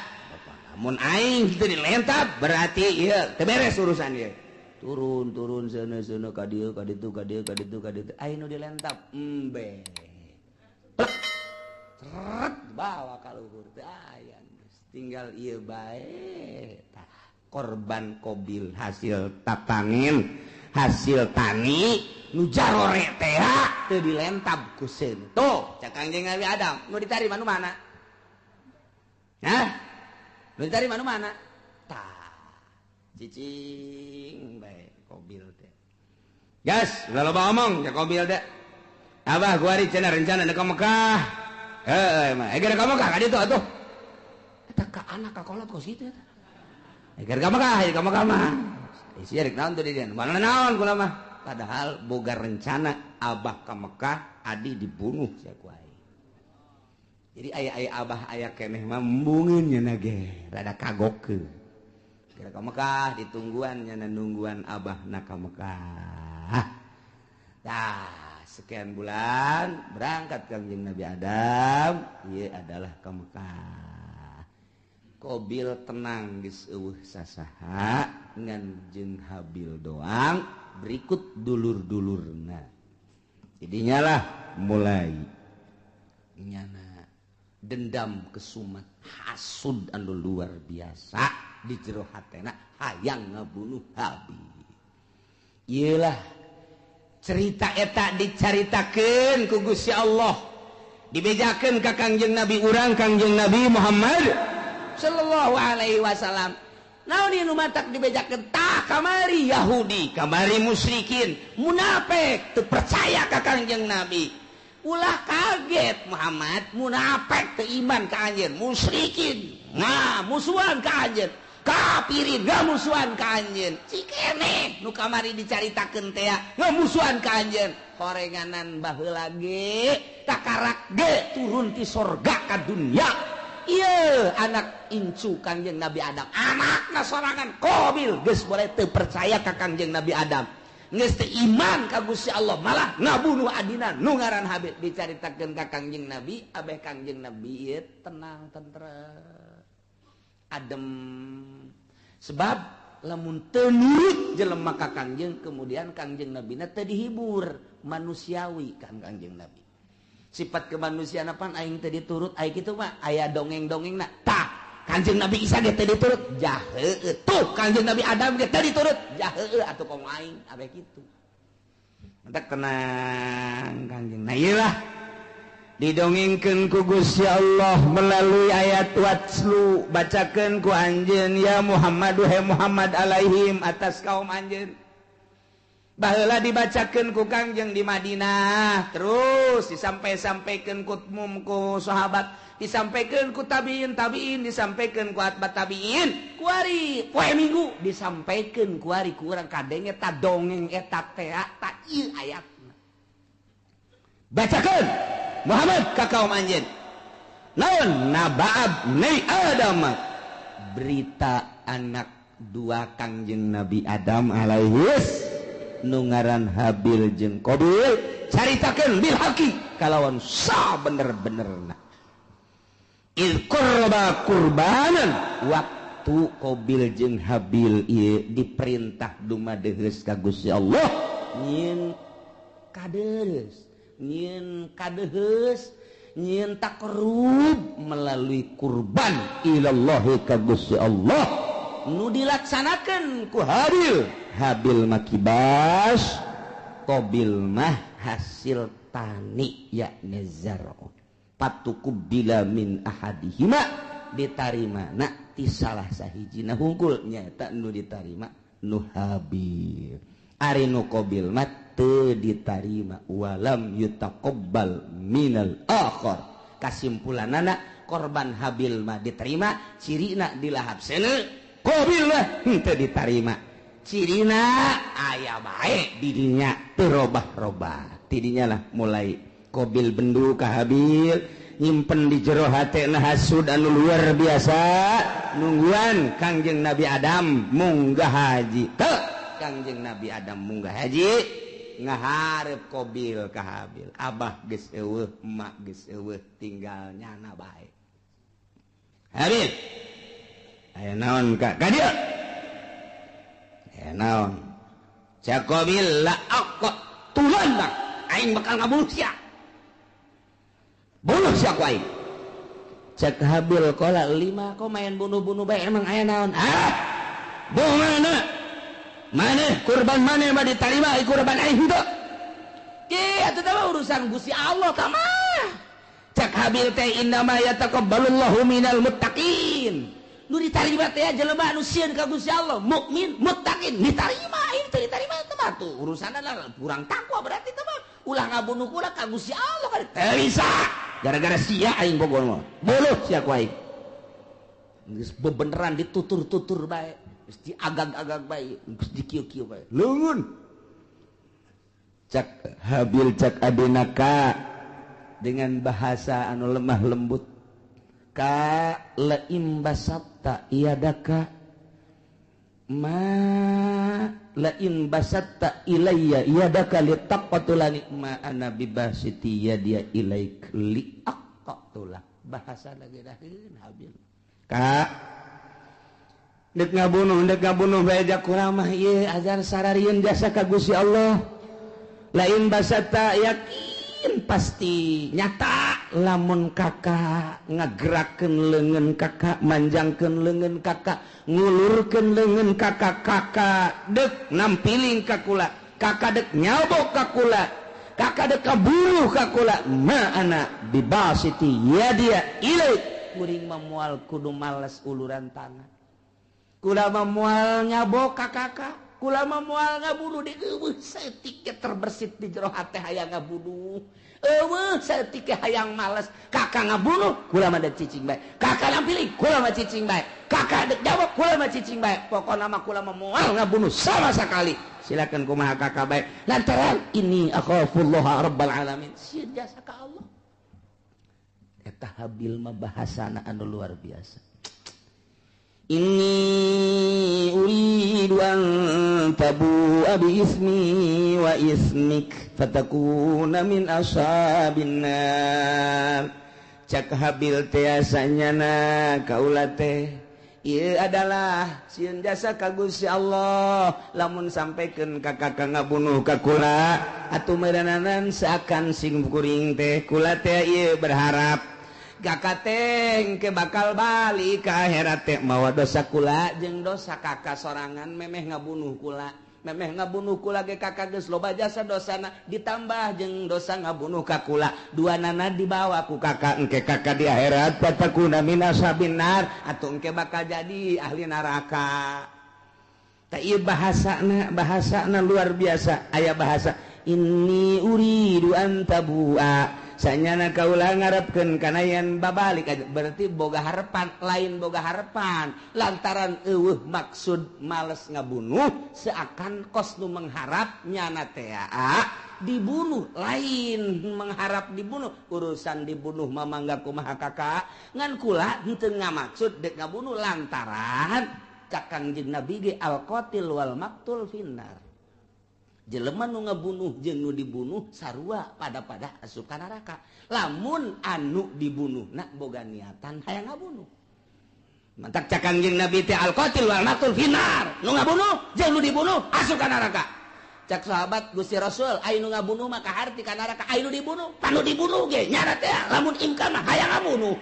A: mun aing teu dilentab berarti ieu teu beres urusan ieu. Turun turun seuneu seuneu ka dieu ka ditu ka dieu ka ditu ka ditu aing nu dilentab embe. Plek. Seret bawa ka luhur teh aya tinggal ieu bae. Tah korban Kobil hasil tatanen hasil tani nu jarore teh teu dilentab ku seuneu. Tuh cak Kangjeng Nabi Adam nu ditarima nu mana? Hah? Nu ditarima nu mana? Tah cicing bae Kobil teh. Gas, ulah loba omong cak Kobil teh. Abah gua ari cenah rencana deuk ka Mekah. Heeh mah, geura ka Mekah ka ditu atuh. Eta ka anak ka kolot kos kitu eta. Geura ka Mekah, ka Mekah mah. Isi rek naon tuh di dieu? Mana naon kula mah. Padahal boga rencana abah ka Mekah, adi dibunuh sia ku aing. Jadi aya-aya abah aya keneh mah embungeun nya ge, rada kagokeun. Geura ka Mekah ditungguan nya nungguan abahna ka Mekah. Tah, sekian bulan berangkat Kangjeng Nabi Adam, ieu adalah ka Mekah. Kobil tenang geus eueuh sasaha ngan jeung Habil doang berikut dulur-dulurna. Jadinya lah mulai nyana dendam kesumat hasud anu luar biasa di jero hatena hayang ngabunuh Habil. Ieulah cerita eta dicaritakeun ku Gusti Allah, dibejakeun ka Kangjeng Nabi urang Kangjeng Nabi Muhammad sallallahu alaihi wasallam. Naon ieu nu matak dibejakeun? Tah kamari Yahudi, kamari musyrikin, munafik teu percaya ka Kangjeng Nabi. Ulah kaget Muhammad, munafik teu iman ka anjeun, musyrikin nah musuhan ka anjeun, kafirin ngamusuhan ka anjeun. Cikene nu kamari dicaritakeun teh ngamusuhan ka anjeun. Horenganan baheula ge takarak ge turun ti sorga ka dunya. Ieu anak incu Kangjeng Nabi Adam, anakna sorangan Qabil geus boleh teu percaya ka Kangjeng Nabi Adam. Geus teu iman ka Gusti Allah malah ngabunuh adina nu ngaran Habil. Dicaritakeun ka Kangjeng Nabi, abeh Kangjeng Nabi ieu tenang tentrem adem. Sebab lamun teu nurut jelema ka Kangjeng, kemudian Kangjeng Nabina teu dihibur manusiawi kan Kangjeng Nabi. Sifat kemanusiaan apaan aing teu diturut aing kitu mah aya dongeng-dongengna. Tah Kangjeng Nabi Isa ge teu diturut jah heueuh. Tuh Kangjeng Nabi Adam ge teu diturut jah heueuh atuh komo aing abeh kitu. Mentak tenang Kangjeng. Nah ieu lah didongengkeun ku Gusti Allah melalui ayat watslu, bacakeun ku anjeun ya Muhammad he Muhammad alaihim atas kaum anjeun. Baheula dibacakeun ku Kangjeng di Madinah, terus disampai-sampaikeun ku mum ku sahabat, disampaikeun ku tabiin tabiin, disampaikeun ku atba tabiin, kuari poe Minggu disampaikeun kuari ku urang kadenge eta dongeng eta teh ta ieu ayatna. Bacakeun Muhammad ka kaum anjeun. Naon naba'ab ni Adam, berita anak dua Kangjeng Nabi Adam alaihis nu ngaran Habil jeung Qabil, caritakeun bil haqi kalawan sabener-benerna. Il qurba qurbanan, waktu Qabil jeung Habil ieu diperintah dumadeheus ka Gusti Allah nyieun kadeus, nyieun kadeheus, nyieun takrub melalui kurban ilallahi ka Gusti Allah nu dilaksanakeun ku Habil. Habil mah kibas, Qabil mah hasil tani yakni zar'u. Patuqubila min ahadihima, ditarima na ti salah sahijina hungkul nyaeta nu ditarima nu Habil. Ari nu Qabil mah teu ditarima, walam yutaqabbal minal akhar. Kasimpulanana korban Habil mah diterima, cirina dilahap seuneu, Qabil mah henteu ditarima. Cirina aya bae didinya teu robah-robah. Tidinya lah mulai Qabil bendu ka Habil, nyimpen di jero hatena hasud anu luar biasa, nungguan Kangjeng Nabi Adam munggah haji. Teu Kangjeng Nabi Adam munggah haji ngaharep Qabil ka Habil. Abah geus eueuh, emak geus eueuh, tinggal nyana bae. Habil, aya naon ka ka dieu? Aya naon? Cak Qabil la aqtulan bang, aing bakal ngabunuh sia. Bunuh sia ku aing. Cak Habil qala lima kok main bunuh-bunuh bae emang aya naon? Ah, mana? Maneh kurban maneh mah ditarima, kurban aing henteu. Ki atuh teh urusan Gusti Allah tah mah. Cak Habil teh innama yataqabbalullahu minal muttaqin. Nu ditarima teh jelema anu sieun ka Gusti Allah, mukmin, muttaqin, ditarima aing teh ditarima teh mah tuh urusanna kurang takwa berarti teh mah. Ulah ngabunuh kula ka Gusti Allah kan teu bisa. Gara-gara sia aing bogor mah. Buluh sia ku aing. Geus bebeneran ditutur-tutur bae, geus diagag-agag bae, geus dikieu-kieu bae. Leungeun. Cak Habil cak adina ka dengan bahasa anu lemah lembut. Ka laim basatta iadaka ma lain basatta ilayya iadaka litaqtulani ma ana bibasiti yadia ilaik liaqtula. Bahasa lagi daheun Habil. Ka dek ngabunuh bae jak kurang mah ieu azan sararieun jasa ka Gusti Allah. Lain basatta yakin pasti nyata lamun kakak ngagerakeun leungeun kakak, manjangkeun leungeun kakak, ngulurkeun leungeun kakak, kakak dek nampiling ka kula, kakak dek nyabok ka kula, kakak dek kaburuh ka kula, ma ana bibasiti yadia ilaik. Kuring mah moal kudu males uluran tangan, kula mah moal nyabok ka kakak, kula mah moal ngabunuh di eueuh saeutik ge terbersit di jero hate hayang ngabunuh. Eueuh saeutik ge hayang males, kakak ngabunuh kula mah dek cicing bae, kakak nampiling kula mah cicing bae, kakak dek jawab kula mah cicing bae, pokona mah kula mah moal ngabunuh sama sekali. Silakan kumaha kakak bae lantaran ini akhafullah rabbal alamin, sieun jasa ka Allah. Eta Habil mah bahasana anu luar biasa. Inni uridu uridu an tabu'a bi ismi wa ismik fatakuna min ashabin nar. Cak Habil teh sanyana kaula teh ieu adalah sieun jasa ka Gusti Allah lamun sampaikan ka kakak ngabunuh ka kula atuh meureunanan seakan sing kuring teh kula teh ieu berharap kakak teh ke bakal balik ka akhirat teh mawa dosa kula jeung dosa kakak sorangan memeh ngabunuh kula memeh ngabunuh kula ge kakak geus loba jasa dosana ditambah jeung dosa ngabunuh ka kula dua nana dibawa ku kakak engke kakak di akhirat fatakuna min ashabin nar atuh engke bakal jadi ahli neraka. Tah ieu bahasana bahasana luar biasa aya bahasa inni uridu an tabua sanyana kaula ngarepkeun kana yen babalik aja berarti boga harapan lain boga harapan lantaran eueuh maksud males ngabunuh seakan kos nu mengharap nyana teh dibunuh lain mengharap dibunuh urusan dibunuh mah mangga kumaha kakak ngan kula henteu ngamaksud dek ngabunuh lantaran cak Kangjeng Nabi ge al qatil wal maqtul finnar jelema nu ngabunuh jeung nu dibunuh sarua pada-pada asup ka neraka lamun anu dibunuhna boga niatan hayang ngabunuh mantak cak Kangjeng Nabi teh al qatil wal maqtul finnar nu ngabunuh jeung nu dibunuh asup ka neraka. Cak sahabat Gusti Rasul aya nu ngabunuh mah kaharti ka neraka aya nu dibunuh panu dibunuh ge nyana teh lamun imkan mah hayang ngabunuh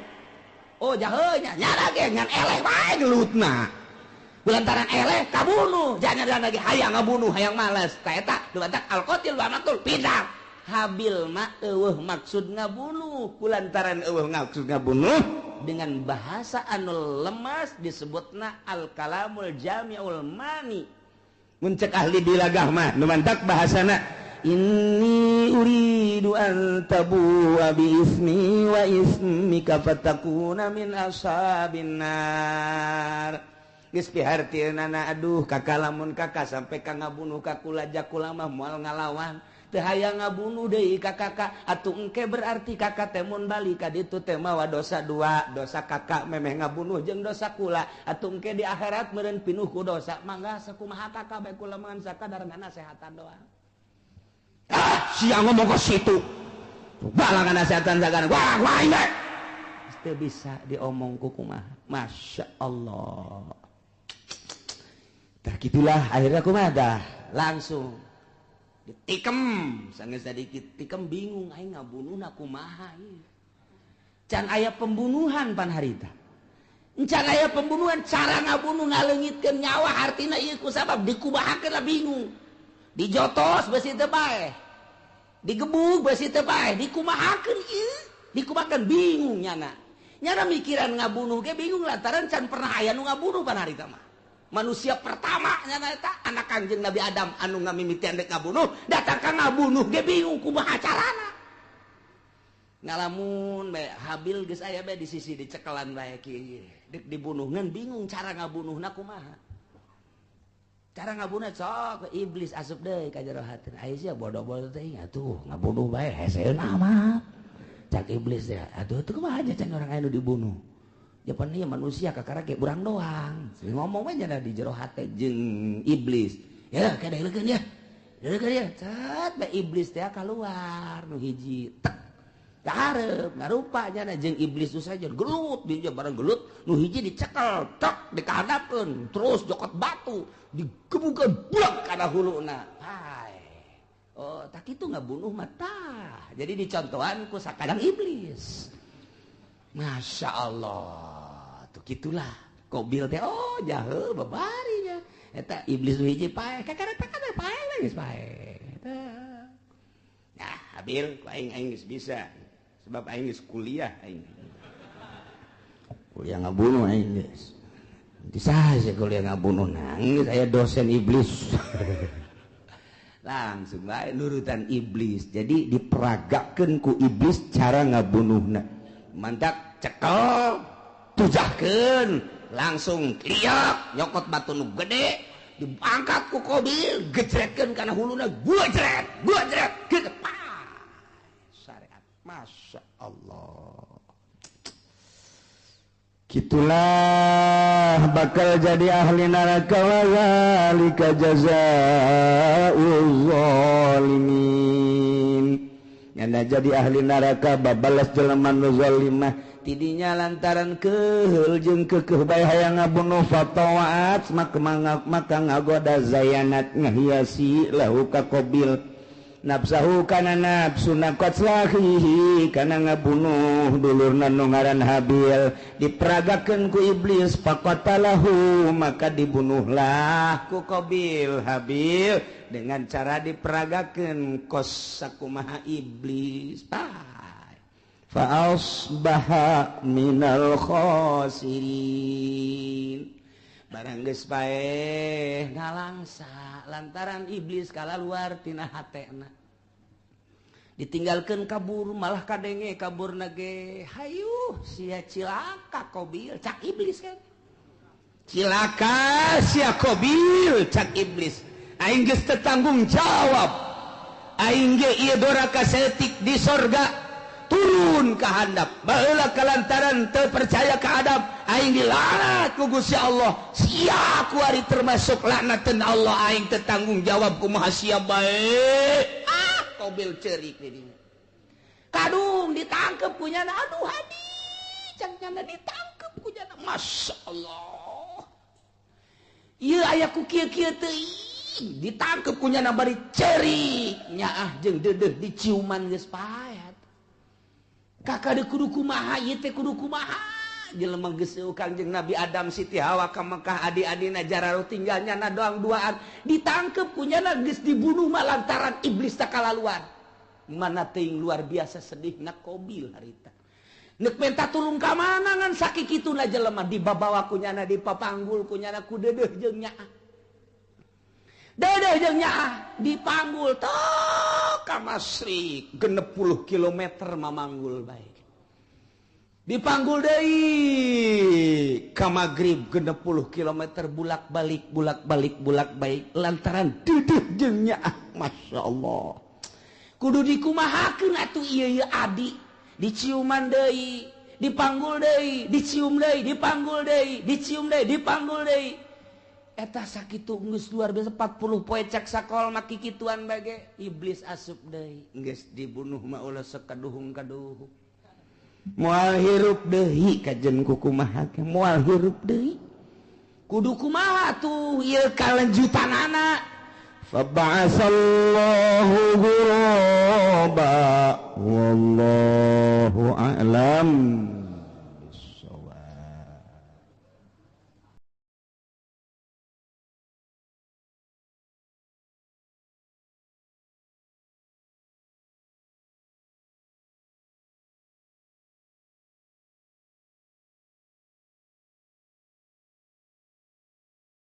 A: oh jahe nya nyana ge ngan eleh wae gelutna lantaran eleh kabunuh jangan lagi hayang ngabunuh hayang malas ta eta dumantak al qatil wa maqtul pindah. Habil mah eueuh maksud ngabunuh kulantaran eueuh maksud ngabunuh dengan bahasa anu lemas disebutna al kalamul jami'ul mani mun cek ahli bilagah mah dumantak bahasana inni uridu an tabu'a bi ismi wa ismika fatakuna min ashabin nar. Geus pihartieunana aduh kakak lamun kakak sampai ka ngabunuh ka kula jakula mah moal ngalawan teu hayang ngabunuh deui ka kakak atuh engke berarti kakak teh mun balik ka ditu teh mawa dosa dua dosa kakak memeh ngabunuh jeung dosa kula atuh engke di akhirat meureun pinuh ku dosa mangga sakumaha kakak bae kula mah sakadar ngasehatan doang. Ah sia ngomong ka situ balang ngasehatan sagana wah wah ini teu bisa diomong ku kumaha. Masya Allah. Tah gitulah akhirnya kumaha dah langsung ditikem sanggeus sadikit tikem bingung aing ngabunuhna kumaha ieu can aya pembunuhan pan harita can aya pembunuhan cara ngabunuh ngaleungitkeun nyawa artina ieu kusabab dikumahakeun lah bingung dijotos beusi teu paeh digebug beusi teu paeh dikumahakeun ieu dikumahakeun bingung nyana nyana mikiran ngabunuh ge bingung lantaran can pernah aya nu ngabunuh pan harita mah. Manusia pertama nyana eta anak Kangjeng Nabi Adam anu ngamimitian dek ngabunuh datang ka ngabunuh ge bingung kumaha carana ngalamun bae Habil geus aya bae di sisi dicekelan bae kieu dek dibunuh ngan bingung cara ngabunuhna kumaha cara ngabunuh sok iblis asup deui ka jero hati aya sia bodoh-bodoh teh atuh ngabunuh bae heseun amat cak iblis teh atuh teu kumaha aja can urang aya nu dibunuh japan ieu manusia kakara ge urang doang ngomong we nya di jero hate jeung iblis ya kada leukeun ya leukeun ya cat bae iblis teh kaluar nu hiji tek kahareup ngarupa nya jeung iblis tu saja gelut dia bareng gelut nu hiji dicekel tek dikahadapkeun terus jokot batu digebukeun buak kana huluna hai oh tak kitu ngabunuh mah tah jadi dicontohan ku sakadang iblis. Masya Allah tuh gitulah Kobil teh oh jahe babarinya eta iblis nu hiji paeh kakara teh paeh geus paeh eta nah Habil ku aing aing geus bisa sebab aing geus kuliah aing kuliah ngabunuh aing geus bisa sih kuliah ngabunuh nangis aya dosen iblis langsung bae nurutan iblis jadi diperagakeun ku iblis cara ngabunuhna mantak cekel tujahkeun langsung liak nyokot batu nu gede diangkat ku Kobil gejretkeun kana huluna gua jret gitu syariat. Masya Allah gitulah malah bakal jadi ahli neraka wa zalika jazaa'uz zalimin. Nyana jadi ahli neraka babalas jelema nu zalimah tidinya lantaran keheul jeung keukeuh bae hayang ngabunuh fatawaat maka ngagoda zayanat ngahiasi lahu ka Qabil nafsahu kana nafsuna qatlahihi kana ngabunuh dulurna nu ngaran Habil diperagakeun ku iblis faqatalahu maka dibunuhlah ku Qabil Habil dengan cara diperagakeun kos sakumaha iblis fa asbaha minal khasirin. Barang geus paeh ngalangsa lantaran iblis kalaluar tina hatena ditinggalkeun kabur malah kadenge kaburna ge hayuh sia cilaka Qabil cak iblis kan cilaka sia Qabil cak iblis aing geus teu tanggung jawab aing ge ieu doraka saeutik di sorga turun ka handap baheula kalantaran teu percaya ka Adam aing dilaknat ku Gusti Allah sia kuari termasuk laknateun Allah aing teu tanggung jawab kumaha sia bae ah Qabil ceurik di dinya kadung ditangkep ku nyana aduh hadi cang nyana ditangkep ku nyana masyaallah ieu aya ku kieu-kieu teuing ditangkep ku nyana bari ceurik nyaah jeung deudeuh diciuman geus pae kakak de kudu kumaha ieu teh kudu kumaha jelema geus Kangjeng Nabi Adam Siti Hawa ka Mekah adi-adina jararo tinggal nyana doang duaan ditangkep ku nyana geus dibunuh mah lantaran iblis teh kalaluan mana teuing luar biasa sedihna Qabil harita neuk menta tulung ka mana ngan sakikituna jelema dibabawa ku nyana dipapanggul ku nyana ku deudeuh jeung nyaah deudeuh jeung nyaah dipanggul tok ka Masrik 60 kilometer mamanggul bae dipanggul deui ka magrib 60 kilometer bulak-balik bulak-balik bulak-balik lantaran deudeuh jeung nyaah masyaallah kudu dikumahakeun atuh ieu ieu adi diciuman deui dipanggul deui dicium deui dipanggul deui dicium deui dipanggul deui eta sakitu geus luar biasa 40 poe cek sakol mah kikituan bage iblis asup deui geus dibunuh mah ulah sekaduhung-kaduhung moal hirup deui kajen ku kumaha ge moal hirup deui kudu kumaha tuh ieu kalanjutanana fa ba'asallahu ghuraba wallahu a'lam.